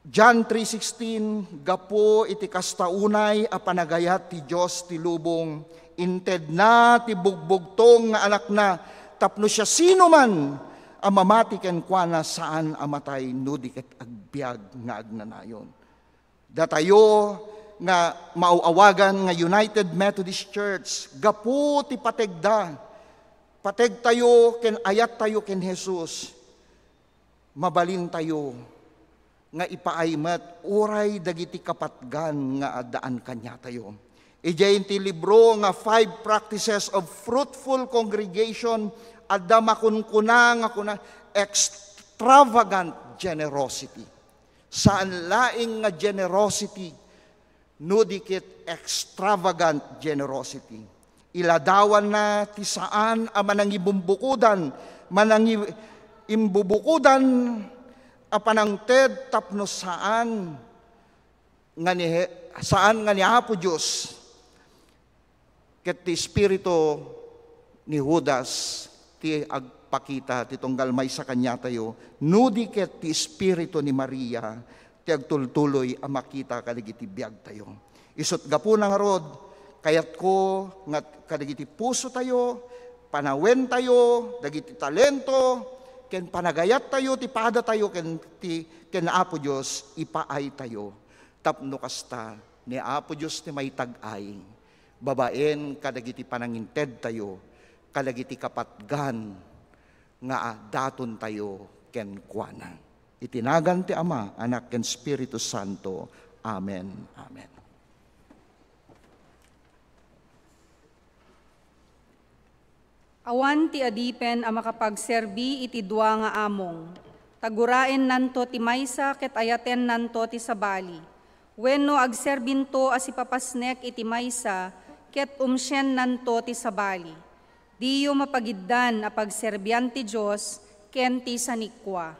John three sixteen, gapu iti kasta unay a panagayat ti Dios ti lubong, intedna ti bugbugtong nga Anakna tapno siasinoman a mamati kenkuana saan a matay no di ket agbiag nga agnanayon. Datayo nga maaw-awagan nga United Methodist Church, gapu ti pategda, pategtayo ken ayattayo ken Jesus, mabalintayo nga ipaay met uray dagiti kapatgan nga addaan kaniatayo. Idiay ti libro nga Five Practices of Fruitful Congregation, adda makunkuna nga kuna, extravagant generosity. Saan laeng nga generosity, no di ket extravagant generosity. Iladawanna ti saan a manangibumbukodan, manangi-, imbubukodan a panangted tapno saan nga ni He-, saan nga ni Apo Dios ket ti espiritu ni Judas ti agpakita ti tunggal maysa kaniatayo, no di ket ti espiritu ni Maria ti agtultuloy a makita kadagiti biagtayo. Isut' gapuna ngarud, kayatko nga kadagiti pusotayo, panawentayo, dagiti talento, ken panagayattayo ti padatayo ken ti, ken Apo Dios, ipaaytayo. Tapno kasta, ni Apo Dios ti maitag-ay babaen kadagiti panangintedtayo kadagiti kapatgan nga datontayo kenkuana. Iti nagan ti Ama, Anak, ken Espiritu Santo. Amen. Amen. Awan ti adipen a makapagserbi iti dua nga among. Taguraennanto ti maysa ket ayatennanto ti sabali. Wenno agserbinto a sipapasnek iti maysa ket umsiennanto ti sabali. Diyo mapagiddan a pagserbian ti Dios ken ti sanikua.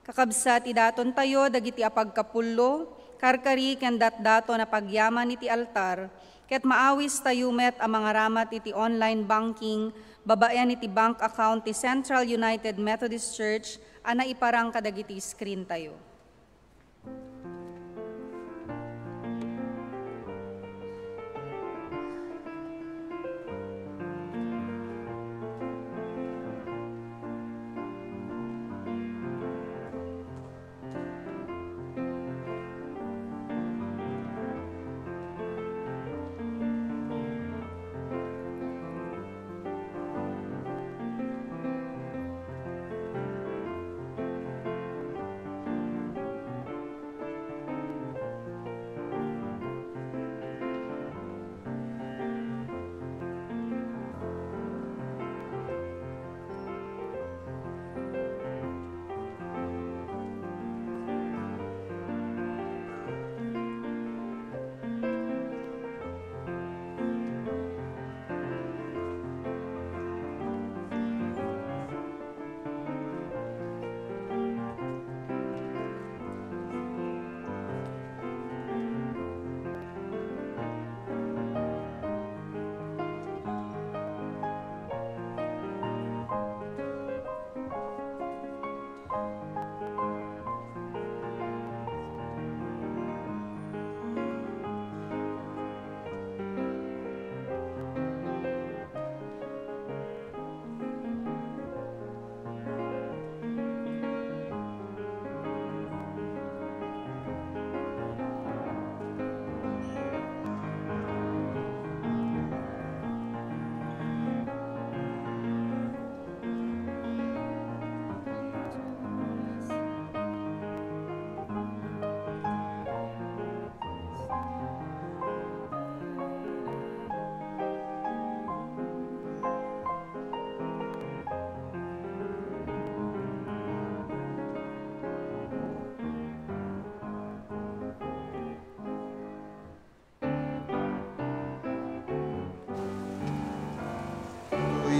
Kakabsat, idatontayo dagiti apagkapullo, karkari ken datdaton a pagyaman iti altar, ket maawistayo met a mangaramat iti online banking babaen iti bank account ti Central United Methodist Church a naiparang kadagiti screen tayo.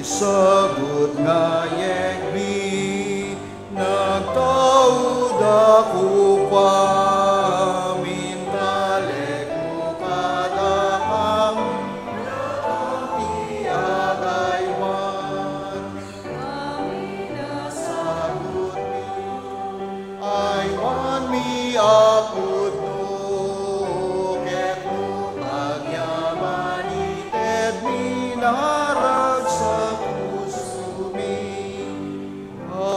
Sagut nga yegmi, nagtauda kukuam, intalekmo kadakam, ti agaywan, amin a sagutmi. Aywanmi a pudno, ket no agyaman itedmi naragsak pusomi. Amen.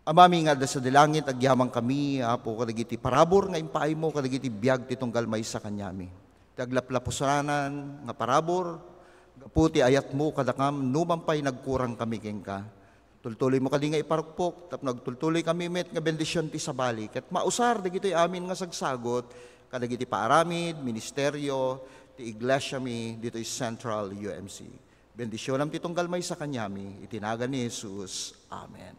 Amami nga adda sadi langit, agyamankami, Apo, kadagiti parabur nga impaaymo kadagiti biag ti tunggal maysa kaniami. Ti aglaplapusanan nga parabur, gapu ti ayatmo kadakam, numan pay nagkurangkami kenka. Tultuloymo kadi nga iparukpok, tapno agtultuloykami met nga bendision ti sabali, ket mausar dagitoy amin nga sagsagut kadagiti paaramid, ministerio ti iglesiami ditoy Central U M C. Bendisionam ti tunggal maysa kaniami, iti nagan ni Jesus. Amen.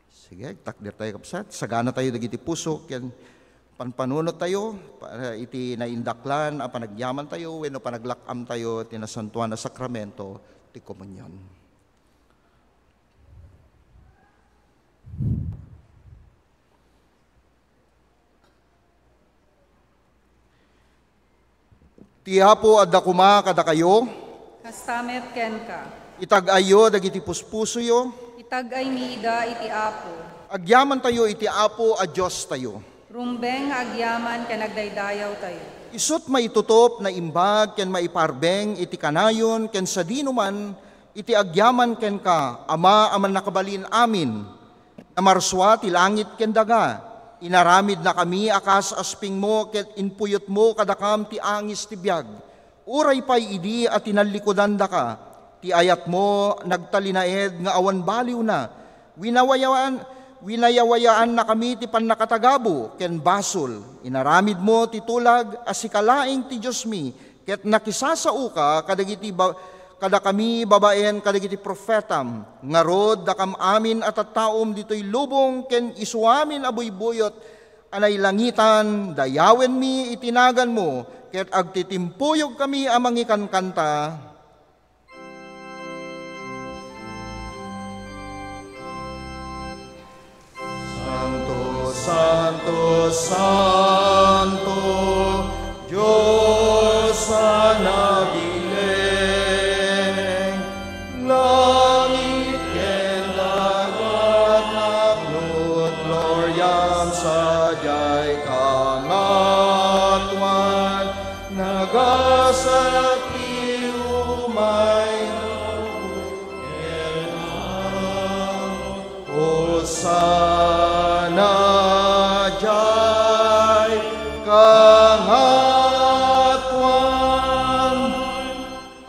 Sige, agtakder tayo, kabsat. Sagana tayo dagiti puso, ken panpanunot tayo, pa-, iti naindaklan a panagyaman tayo, wenno panaglak-am tayo, iti nasantuan a sakramento, ti komunion. Ti Apo adda koma kadakayo. Kasta met kenka. Itag-ayyo dagiti puspusoyo. Itag-aymi ida iti Apo. Agyamantayo iti Apo a Diostayo. Rumbeng nga agyaman ken agdaydayawtayo. Isut' maitutop, naimbag, ken maiparbeng iti kanayon ken sadinoman iti agyaman kenka, Ama a Mannakabalin-amin. Namarsua ti langit ken daga. Inaramidnakami a kas aspingmo ket impuyotmo kadakam ti angis ti biag. Uray pay idi a tinallikudandaka, ti ayatmo nagtalinaed nga awan baliwna. Winawayawaan, winayawayaannakami ti pannakatagabo ken basol. Inaramidmo ti tulag a sika laeng ti Diosmi, ket nakisasaoka kadagiti ba-, kadakami babaen kadagiti profetam. Ngarud, dakam amin a tattaom ditoy lubong ken isuamin a buybuyot a nailangitan, dayawenmi iti naganmo, ket agtitimpuyokkami a mangikankanta. Santo, santo, santo, Dios a nabileng, langit ken daga napno ti gloriam, sadiay kangatoan, nagasat ti umay. Hosanna, diay kangatoan.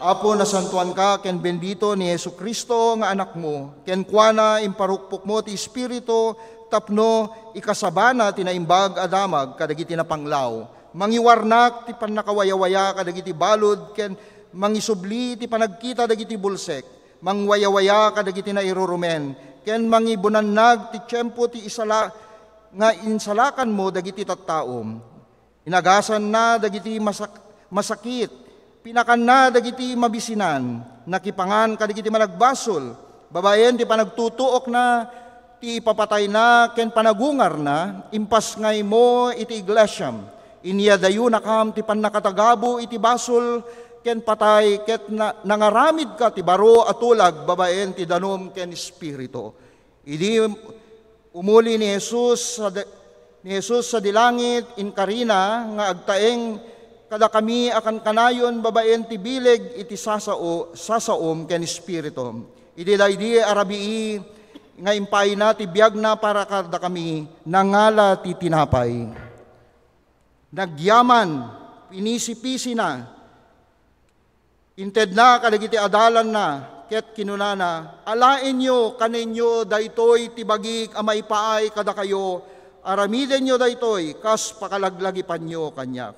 Apo, nasantoanka ken bendito ni Jesu-Cristo nga Anakmo. Kenkuana, imparukpokmo ti Espiritu tapno ikasabana ti naimbag a damag kadagiti napanglaw. Mangiwarnak ti pannakawayawaya kadagiti balud ken mangisubli ti panagkita dagiti bulsek. Mangwayawaya kadagiti nairurumen, ken mangibunannag ti tiempo ti isala-, nga insalakanmo dagiti tattaom. Inagasanna dagiti masak-, masakit, pinakanna dagiti mabisinan, nakipangan kadagiti managbasol, babaen ti panagtutuokna, ti ipapatayna ken panagungarna, impasngaymo iti iglesiam. Inyadayonakam ti pannakatagabo iti basol ken patay, ket na-, nangaramidka ti baro a tulag babaen ti danum ken espiritu. Idi umuli ni Jesus sa de-, ni Jesus sadi langit, inkarina nga agtaeng kadakami a kankanayon babaen ti bileg iti sasao-, sasaom ken espiritum. Idi daydi a rabii nga impaayna ti biagna para kadakami, nangala ti tinapay. Nagyaman, pinisipisina, intedna kadagiti adalanna, ket kinunana, "Alaenyo, kanenyo daytoy ti bagik a maipaay kadakayo, aramidenyo daytoy kas pakalaglagipanyo kaniak."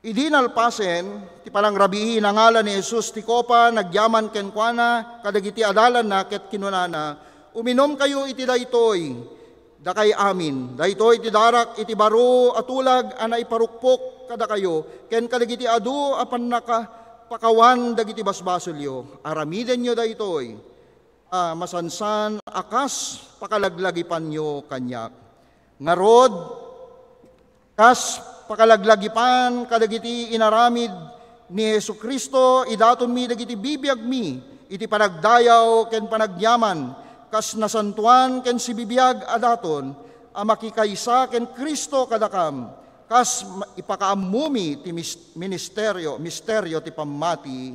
Idi nalpasen ti panangrabii, nangala ni Jesus ti kopa, nagyaman kenkuana kadagiti adalanna ket kinunana, "Uminumkayo iti daytoy, Dakay amin, daytoy ti darak iti baro a tulag a naiparukpok kadakayo ken kadagiti adu a pannakapakawan dagiti basbasolyo. Aramidenyo daytoy a masansan a kas pakalaglagipanyo kaniak. Ngarud, kas pakalaglagipan kadagiti inaramid ni Jesu-Cristo, idatonmi dagiti bibiagmi iti panagdayaw ken panagyaman, kas nasantoan ken sibibiag a daton a makikaysa ken Cristo kadakam, kas ma-, ipakaammomi ti mis-, ministerio, misterio ti pammati.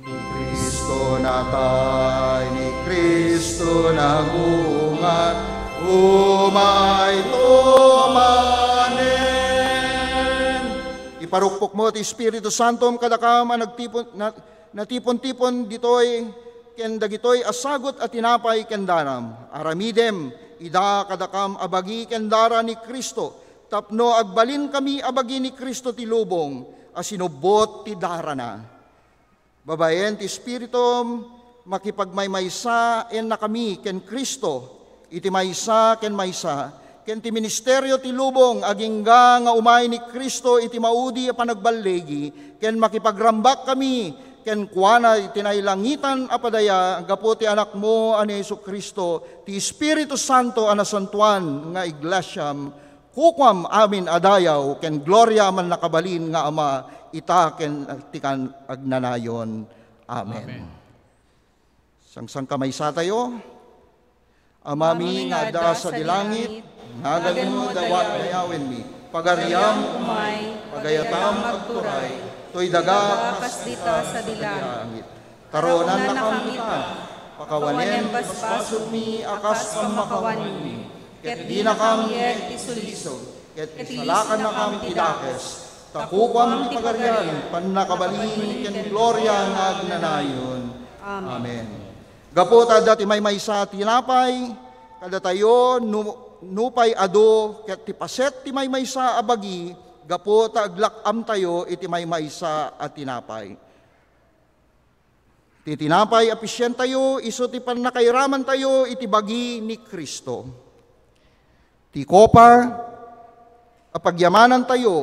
Ni Cristo natay, ni Cristo nagungar, umayto manen. Iparukpokmo ti Espiritu Santom kadakam a nagtipon, na-, natipon-tipon ditoy ken dagitoy a sagut a tinapay ken daram. Aramidem ida kadakam a bagi ken dara ni Cristo, tapno agbalinkami a bagi ni Cristo ti lubong a sinubbot ti darana. Babaen ti Espiritum, makipagmaymaysaennakami ken Cristo iti maysa ken maysa, ken ti ministerio ti lubong agingga nga umay ni Cristo iti maudi a panagballigi, ken makipagrambak kami kenkuana iti nailangitan a padaya gapu ti Anakmo a ni Jesu-Cristo, ti Espiritu Santo a nasantoan nga iglesiam, kukuam amin a dayaw ken gloria a mannakabalin nga Ama, ita ken ti kan-, agnanayon. Amen. Amen. Sangsangkamaysatayo. Amami nga adda sadi langit, naganmo dawa-, dayawenmi. Pagariam umay, pagayatam agturay, toy daga a kas dita sadi langit. Taronannakam ita, pakawanen basbasolmi a kas pammakawanmi, ket dinakam iyeg ti sulisog, ket isalakannakam ti dakes, ta kukuam ti pagarian, pannakabalin, ken gloria nga agnanayon. Amen. Gapu ta adda ti maymaysa a tinapay kadatayo, nu-, nupay adu, ket ti paset ti maymaysa a bagi, gapu ta aglak-amtayo iti maymaysa a tinapay. Ti tinapay a pisientayo, isu ti pannakairamantayo iti bagi ni Cristo. Ti kopa a pagyamanantayo,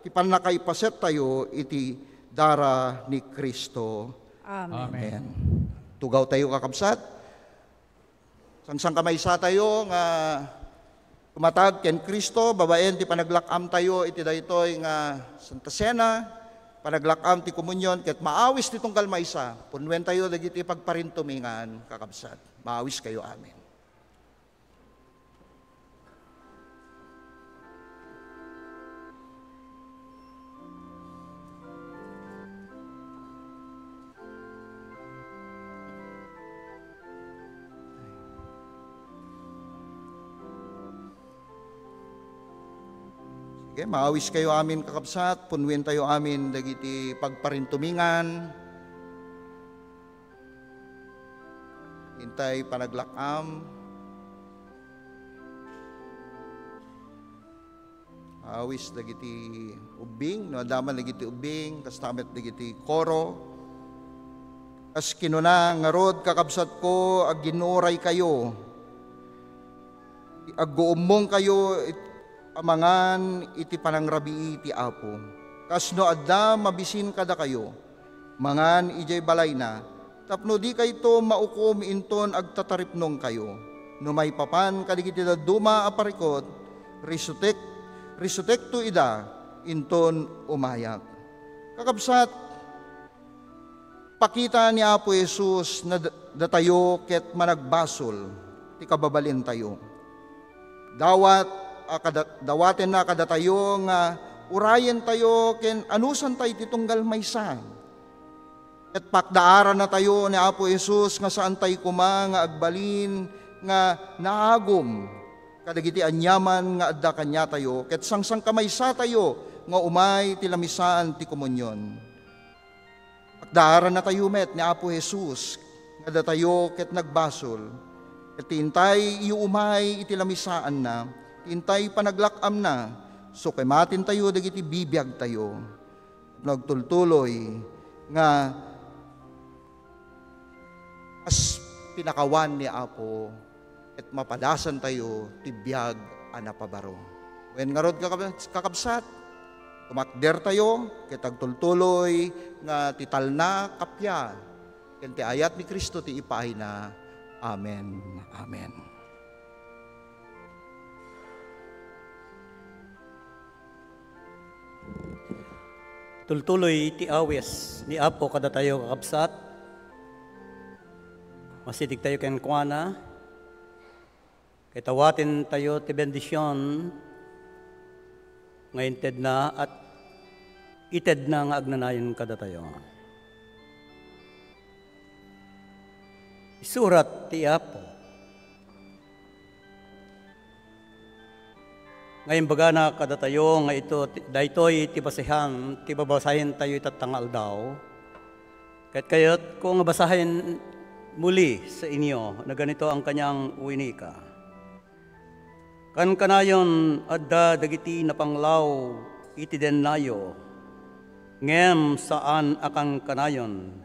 ti pannakaipasettayo iti dara ni Cristo. Amen. Amen. Tugawtayo, kakabsat. Sangsangkamaysatayo nga tumatag ken Cristo babaen ti panaglak-amtayo iti daytoy nga Santa Cena, panaglak-am ti komunion, ket maawis ti tunggal maysa. Punnuentayo dagiti pagparintumingan, kakabsat. Maawiskayo amin. Sige, maawiskayo amin, kakabsat. Punnuentayo amin dagiti pagparintumingan. Intay panaglak-am. Awis dagiti ubbing, no adda man dagiti ubbing, kasta met dagiti koro. Kas kinuna ngarud, kakabsatko, agginuraykayo. Agguummongkayo it-, amangan iti panangrabii ti Apo. Kas no adda mabisin kadakayo, mangan idiay balayna, tapno dikayto maukom inton agtataripnongkayo. No maipapan kadagiti dadduma a parikut, risutek-, risutekto ida inton umayak. Kakabsat, pakita ni Apo Jesus na d-, datayo ket managbasol ti kababalintayo. Dawat a kada-, dawatenna kadatayo nga urayentayo ken anusantay ti tunggal maysa. Ket pakdaarannatayo ni Apo Jesus nga saantay koma nga agbalin nga naagum kadagiti aniaman nga adda kaniatayo, ket sangsangkamaysatayo nga umay ti lamisaan ti komunion. Pakdaarannatayo met ni Apo Jesus nga datayo ket nagbasol, ket ti intay iyo umay iti lamisaanna, ti intay panaglak-amna, sukematintayo dagiti bibiagtayo. Nagtultuloy nga as-, kinakawan ni Apo, ket mapadasantayo ti biag a napabaro. Wen ngarud, kakab-, kakabsat, tumakdertayo ket agtultuloy nga ti talna, kappia, ken ti ayat ni Cristo ti ipaayna. Amen. Amen. Tultuloy ti awis ni Apo kadatayo, kakabsat. Masitigtayo kenkuana, ket awatentayo ti bendision nga intedna, at itedna nga agnanayon kadatayo. Isurat ti Apo. Nga imbagana kadatayo nga ito, ti, daytoy ti basehan ti babasahentayo itatta nga aldaw. Ket kayatko nga basahen muli sa inyo, naganito ang kaniang winika. Kankanayon, adda dagiti napanglaw iti dennayo, ngem saan a kankanayon,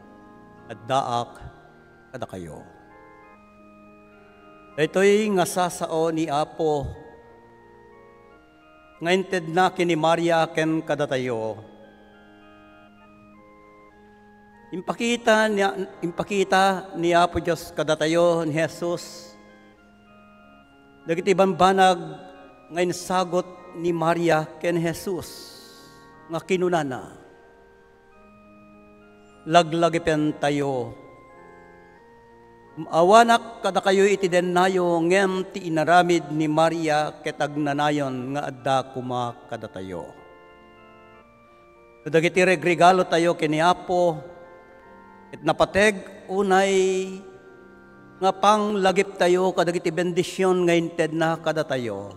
addaak kadakayo. Daytoy nga sasao ni Apo nga intedna ken ni Maria ken kadatayo. Impakita ni, impakita ni Apo Dios kadatayo ni Jesus dagiti bambanag nga insagut ni Maria ken Jesus nga kinunana, "Laglagipentayo. Maawanak kadakayo iti dennayo, ngem ti inaramid ni Maria ket agnanayon nga adda koma kadatayo." No dagiti regregalotayo ken ni Apo ket napateg unay nga panglagiptayo kadagiti bendision nga intedna kadatayo,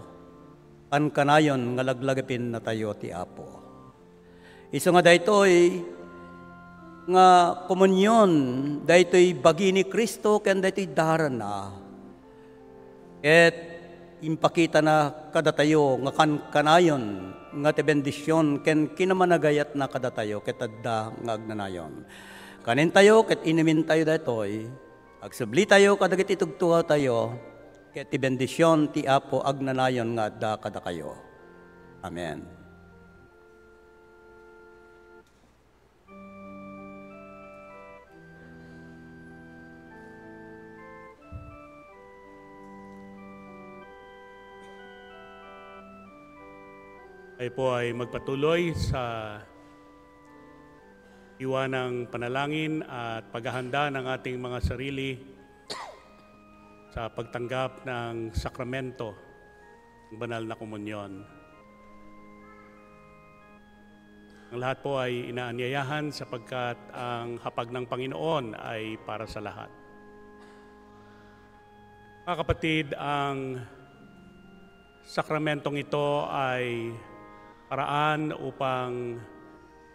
kankanayon nga laglagipinnatayo ti Apo. Isu nga daytoy nga komunion, daytoy bagi ni Cristo ken daytoy darana. Ket impakitana kadatayo nga kankanayon nga ti bendision ken kinamanagayatna kadatayo ket adda nga agnanayon. Kanintayo ket inumintayo daytoy, agsublitayo kadagiti tugtugawtayo, ket ti bendision ti Apo agnanayon nga adda kadakayo. Amen. Tayo po ay magpatuloy sa iwanang panalangin at paghahanda ng ating mga sarili sa pagtanggap ng sakramento, ng banal na komunyon. Ang lahat po ay inaanyayahan sapagkat ang hapag ng Panginoon ay para sa lahat. Mga kapatid, ang sakramentong ito ay paraan upang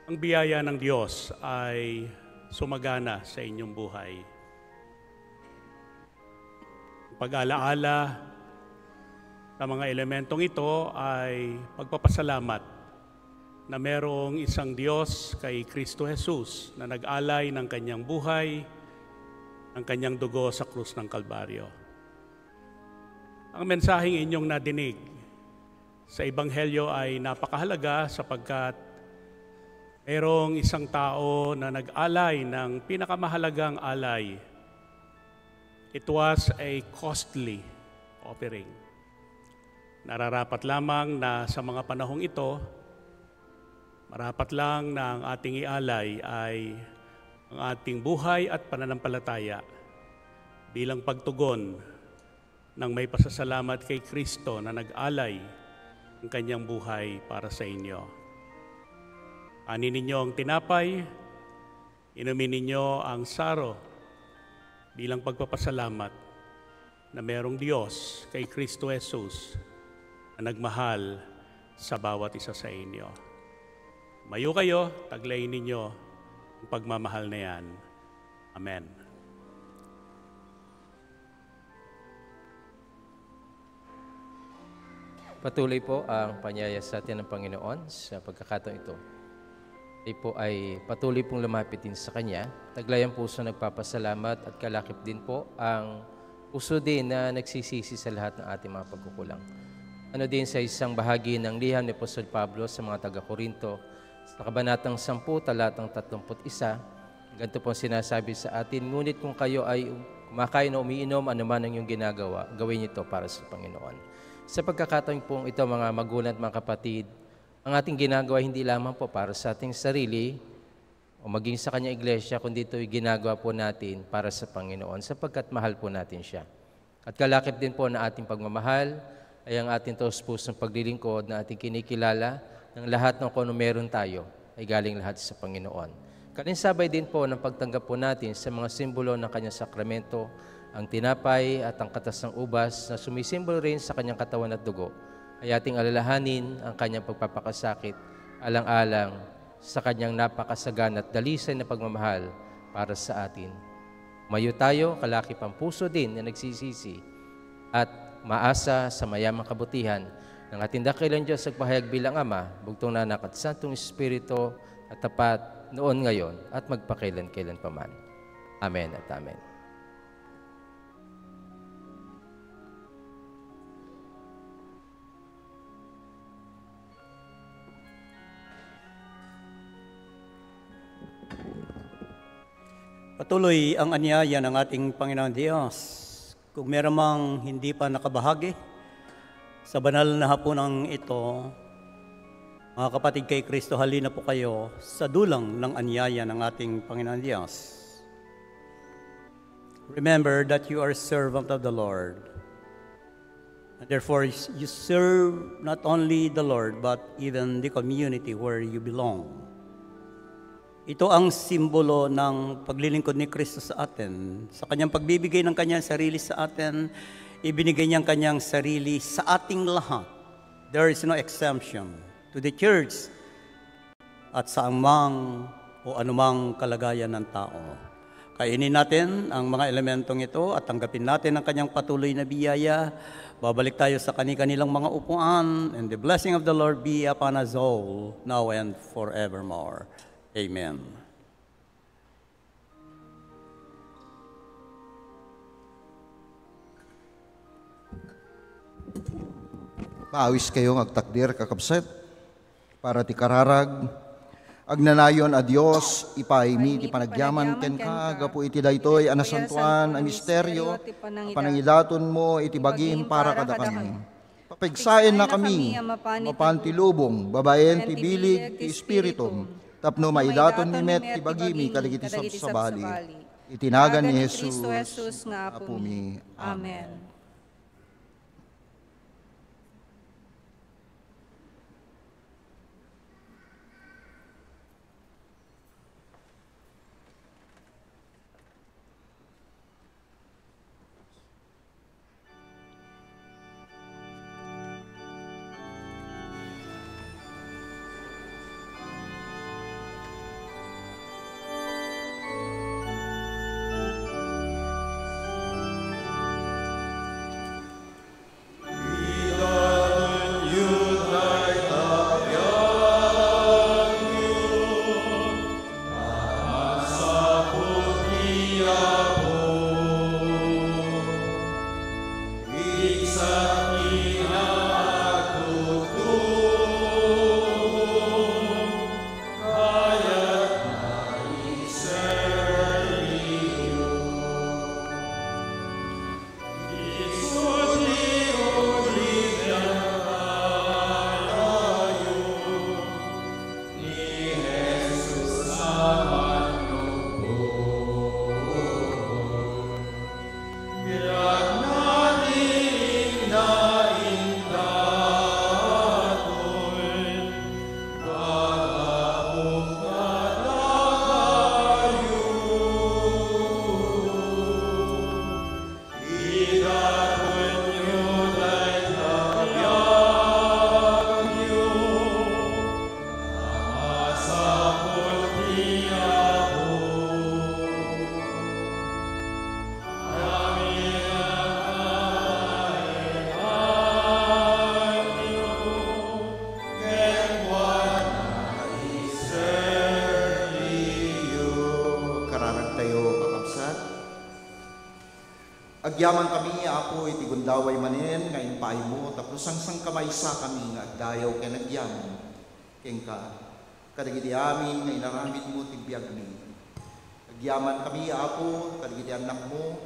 ang biyaya ng Diyos ay sumagana sa inyong buhay. Pag-alaala sa mga elementong ito ay pagpapasalamat na merong isang Diyos kay Kristo Jesus na nag-alay ng kanyang buhay, ng kanyang dugo sa krus ng Kalbaryo. Ang mensaheng inyong nadinig sa Ebanghelyo ay napakahalaga sapagkat mayroong isang tao na nag-alay ng pinakamahalagang alay. It was a costly offering. Nararapat lamang na sa mga panahong ito, marapat lang na ang ating ialay ay ang ating buhay at pananampalataya bilang pagtugon ng may pasasalamat kay Kristo na nag-alay ng kanyang buhay para sa inyo. Kanin ninyo ang tinapay, inumin ninyo ang saro bilang pagpapasalamat na merong Diyos kay Kristo Jesus na nagmahal sa bawat isa sa inyo. Mayo kayo, taglayin ninyo ang pagmamahal na yan. Amen. Patuloy po ang panyaya sa atin ng Panginoon sa pagkakataon ito. Tayo po ay patuloy pong lumapit din sa Kanya. Taglayang puso nagpapasalamat at kalakip din po ang puso din na nagsisisi sa lahat ng ating mga pagkukulang. Ano din sa isang bahagi ng liham ni Apostol Pablo sa mga taga-Corinto, sa kabanatang sampu, talatang tatlumpu't isa, ganito pong sinasabi sa atin, "Ngunit kung kayo ay kumakain o umiinom, ano man ang iyong ginagawa, gawin niyo ito para sa Panginoon." Sa pagkakataon pong ito, mga magulang at mga kapatid, ang ating ginagawa hindi lamang po para sa ating sarili o maging sa kanyang iglesia, kundi ito'y ginagawa po natin para sa Panginoon, sapagkat mahal po natin siya. At kalakip din po na ating pagmamahal ay ang ating taus-pusong paglilingkod na ating kinikilala ng lahat ng kung ano meron tayo ay galing lahat sa Panginoon. Kaninsabay din po ng pagtanggap po natin sa mga simbolo ng kanyang sakramento, ang tinapay at ang katas ng ubas na sumisimbolo rin sa kanyang katawan at dugo, ay ating alalahanin ang kanyang pagpapakasakit, alang-alang sa kanyang napakasagana at dalisay na pagmamahal para sa atin. Mayo tayo, kalakip ang puso din na nagsisisi at maasa sa mayamang kabutihan ng ating dakilang Diyos, nagpahayag bilang Ama, bugtong na Anak at Santong Espiritu, at tapat noon, ngayon, at magpakailan-kailan pa man. Amen at amen. Patuloy ang anyaya ng ating Panginoon Dios. Kung meron mang hindi pa nakabahagi sa banal na hapunang ito, mga kapatid kay Kristo, halina po kayo sa dulang ng anyaya ng ating Panginoon Dios. Remember that you are a servant of the Lord. And therefore, you serve not only the Lord, but even the community where you belong. Ito ang simbolo ng paglilingkod ni Kristo sa atin. Sa kanyang pagbibigay ng kanyang sarili sa atin, ibinigay niya ang kanyang sarili sa ating lahat. There is no exemption to the church at sa amang o anumang kalagayan ng tao. Kainin natin ang mga elementong ito at tanggapin natin ang kanyang patuloy na biyaya. Babalik tayo sa kani-kanilang mga upuan. And the blessing of the Lord be upon us all, now and forevermore. Amen. Maawis kayo nga agtakder, kakabsat, para ti kararag. Agnanayon a Dios, ipaaymi ti panagyaman kenka gapu iti daytoy a nasantoan a misterio a panangidatonmo iti bagim para kadakami. Papigsaennakami mapan ti lubong babaen ti bileg ti Espiritum, tapno maidatonmi met ti bagimi kadagiti sabsabali. Iti nagan ni Jesus nga Apomi. Amen. Agyaman kami, Apo, iti gundaway manen nga impaaymo tapno sangsangkamaysakami nga agdayaw ken agyaman kenka kadagiti amin nga inaramidmo ti biagmi. Agyaman kami, Apo, kadagiti annakmo,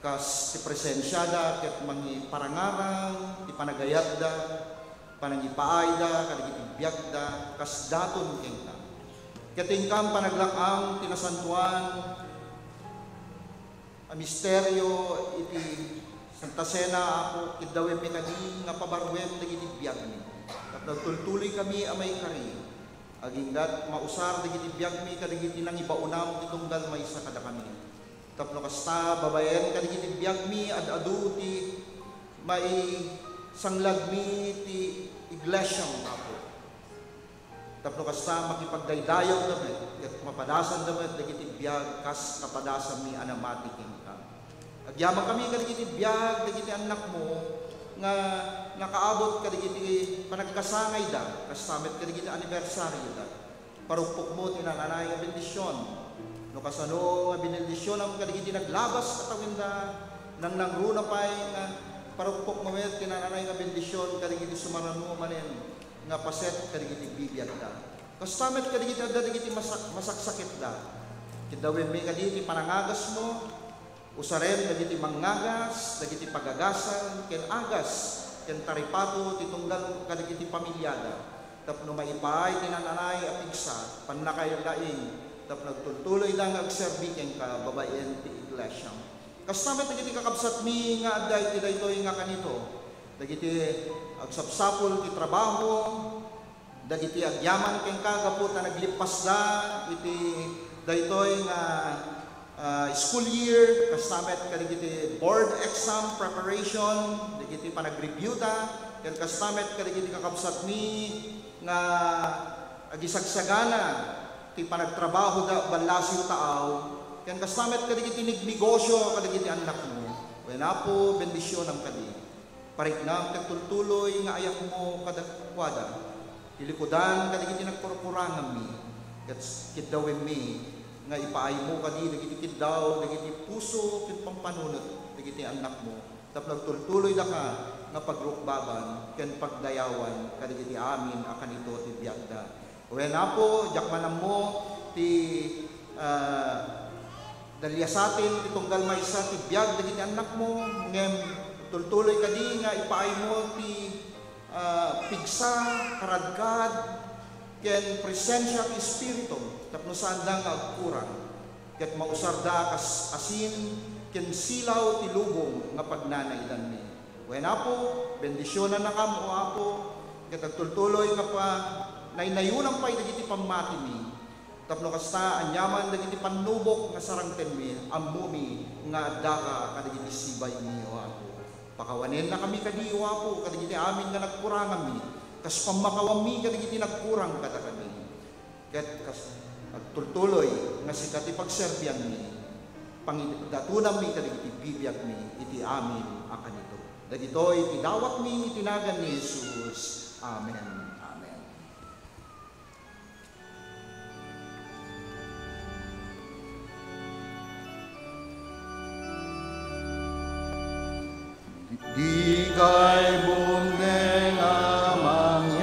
kas ti presensiada ket mangiparangarang ti panagayatda, panangipaayda kadagiti biagda kas daton kenka. Ket inkam panaglak-am ti nasantoan a misterio iti Santa Cena, Apo, kiddawemmi kadi nga pabaruen dagiti biagmi. Tapno agtultuloy kami a maikari, aginggat mausar dagiti biagmi kadagiti nangibaonam ti tunggal maysa kadakami. Tapno kasta, babaen kadagiti biagmi, ad-adu ti maisanglagmi ti iglesiam, Apo. Tapno kasta, makipagdaydayawda met ket mapadasanda met dagiti biag kas kapadasanmi a namati kenka. Agyaman kami kadagiti biag dagiti annakmo nga nakaabot kadagiti panagkasangayda, kasta met kadagiti anibersarioda. Parukpokmo ti nananay nga bendision. No kasano nga binendisionam kadagiti naglabas a tawenda, nangnangruna pay nga parukpokmo met ti nananay nga bendision kadagiti sumaranmo manen nga paset kadagiti bibiagda. Kasta met kadagiti adda dagiti masak-, masaksakitda. Kiddawemmi kadi ti panangagasmo, usarem dagiti mangngagas, dagiti pagagasem, ken agas, ken taripato ti tunggal kadagiti pamiliada, tapno maipaay ti nananay a pigsa, pannakaylalaing, tapno agtultuloyda nga agserbi kenka babaen ti iglesiam. Kasta met dagiti kakabsatmi nga adda iti daytoy nga kanito, dagiti agsapsapul ti trabaho, dagiti agyaman kenka gapu ta naglippasda iti daytoy nga, ah, school year, kasta met kadagiti board exam preparation, dagiti panagreviewda, ken kasta met kadagiti kakabsatmi nga agisagsagana ti panagtrabahoda ballasiw taaw, ken kasta met kadagiti negnegosio kadagiti annakmo. Wen Apo, bendisionam kadi. Pariknam ket tultuloy nga ayatmo kadakuada. Ti likudan kadagiti nagkurkuranganmi, ket kiddawemmi nga ipaaymo kadi dagiti kiddaw, dagiti puso ken pampanunot dagiti annakmo, tapno agtultuloydaka nga pagrukbaban ken pagdayawan kadagiti amin a kanito ti biagda. Wen Apo, diak man ammo ti, ah, daliasaten ti tunggal maysa ti biag dagiti annakmo, ngem tultuloy kadi nga ipaaymo ti, ah, pigsa, karadkad, ken presensia ti Espiritu tapno saanda nga agkurang, ket mausarda kas asin ken silaw ti lubong nga pagnanaidanmi. Wen Apo, bendisionannakam, O Apo, ket agtultuloy nga pa-, naynayonam pay dagiti pammatimi. Tapno kasta, aniaman dagiti pannubok nga sarangtenmi, ammomi nga addaka kadagiti sibaymi, O Apo. Pakawanennakami kadi, O Apo, kadagiti amin nga nagkuranganmi, kas pammakawanmi kadagiti nagkurang kadakami. Ket kas agtultuloy nga sika ti pagserbianmi, pangidatonammi kadagiti bibiagmi iti amin a kanito. Dagitoy ti dawatmi iti nagan ni Jesus. Amen. Amen. Dikay bumneng a mangyawan,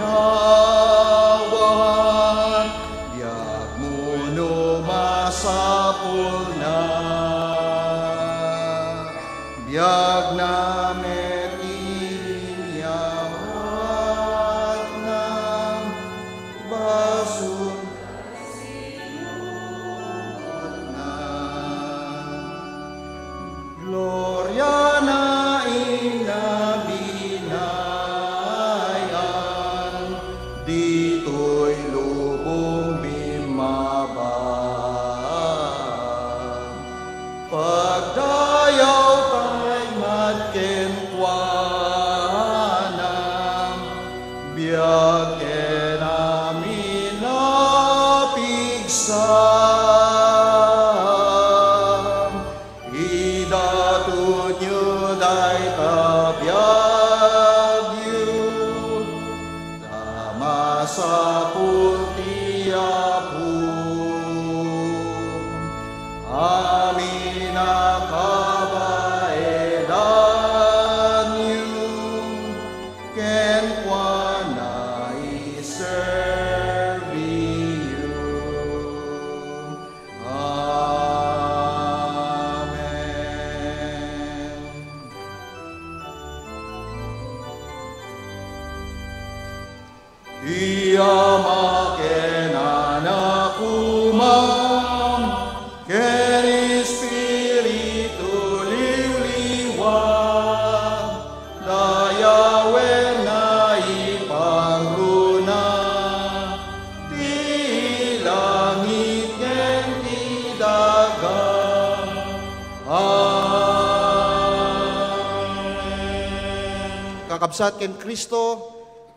biagmo no masapulna. Biagna met ti inyawatna, basol Gloria na inna binayan, ditoy lubong bimmaba. Pagdayaw tay met kenkuana, biag ken amin a pigsa. Idatonyo dayta biagyo, ta masapul ti Apo. Amin a kabaelan. Kabsat ken Cristo,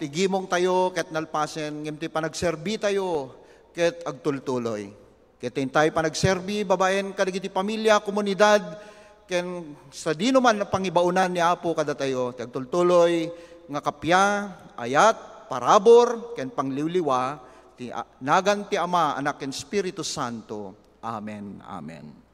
ti gimongtayo ket nalpasen, ngem ti panagserbitayo ket agtultuloy. Ket intay panagserbi babaen kadagiti pamilia, komunidad, ken sadinoman a pangibaonan ni Apo kadatayo, ti agtultuloy nga kappia, ayat, parabur, ken pangliwliwa ti a-, nagan ti Ama, Anak, ken Espiritu Santo. Amen. Amen.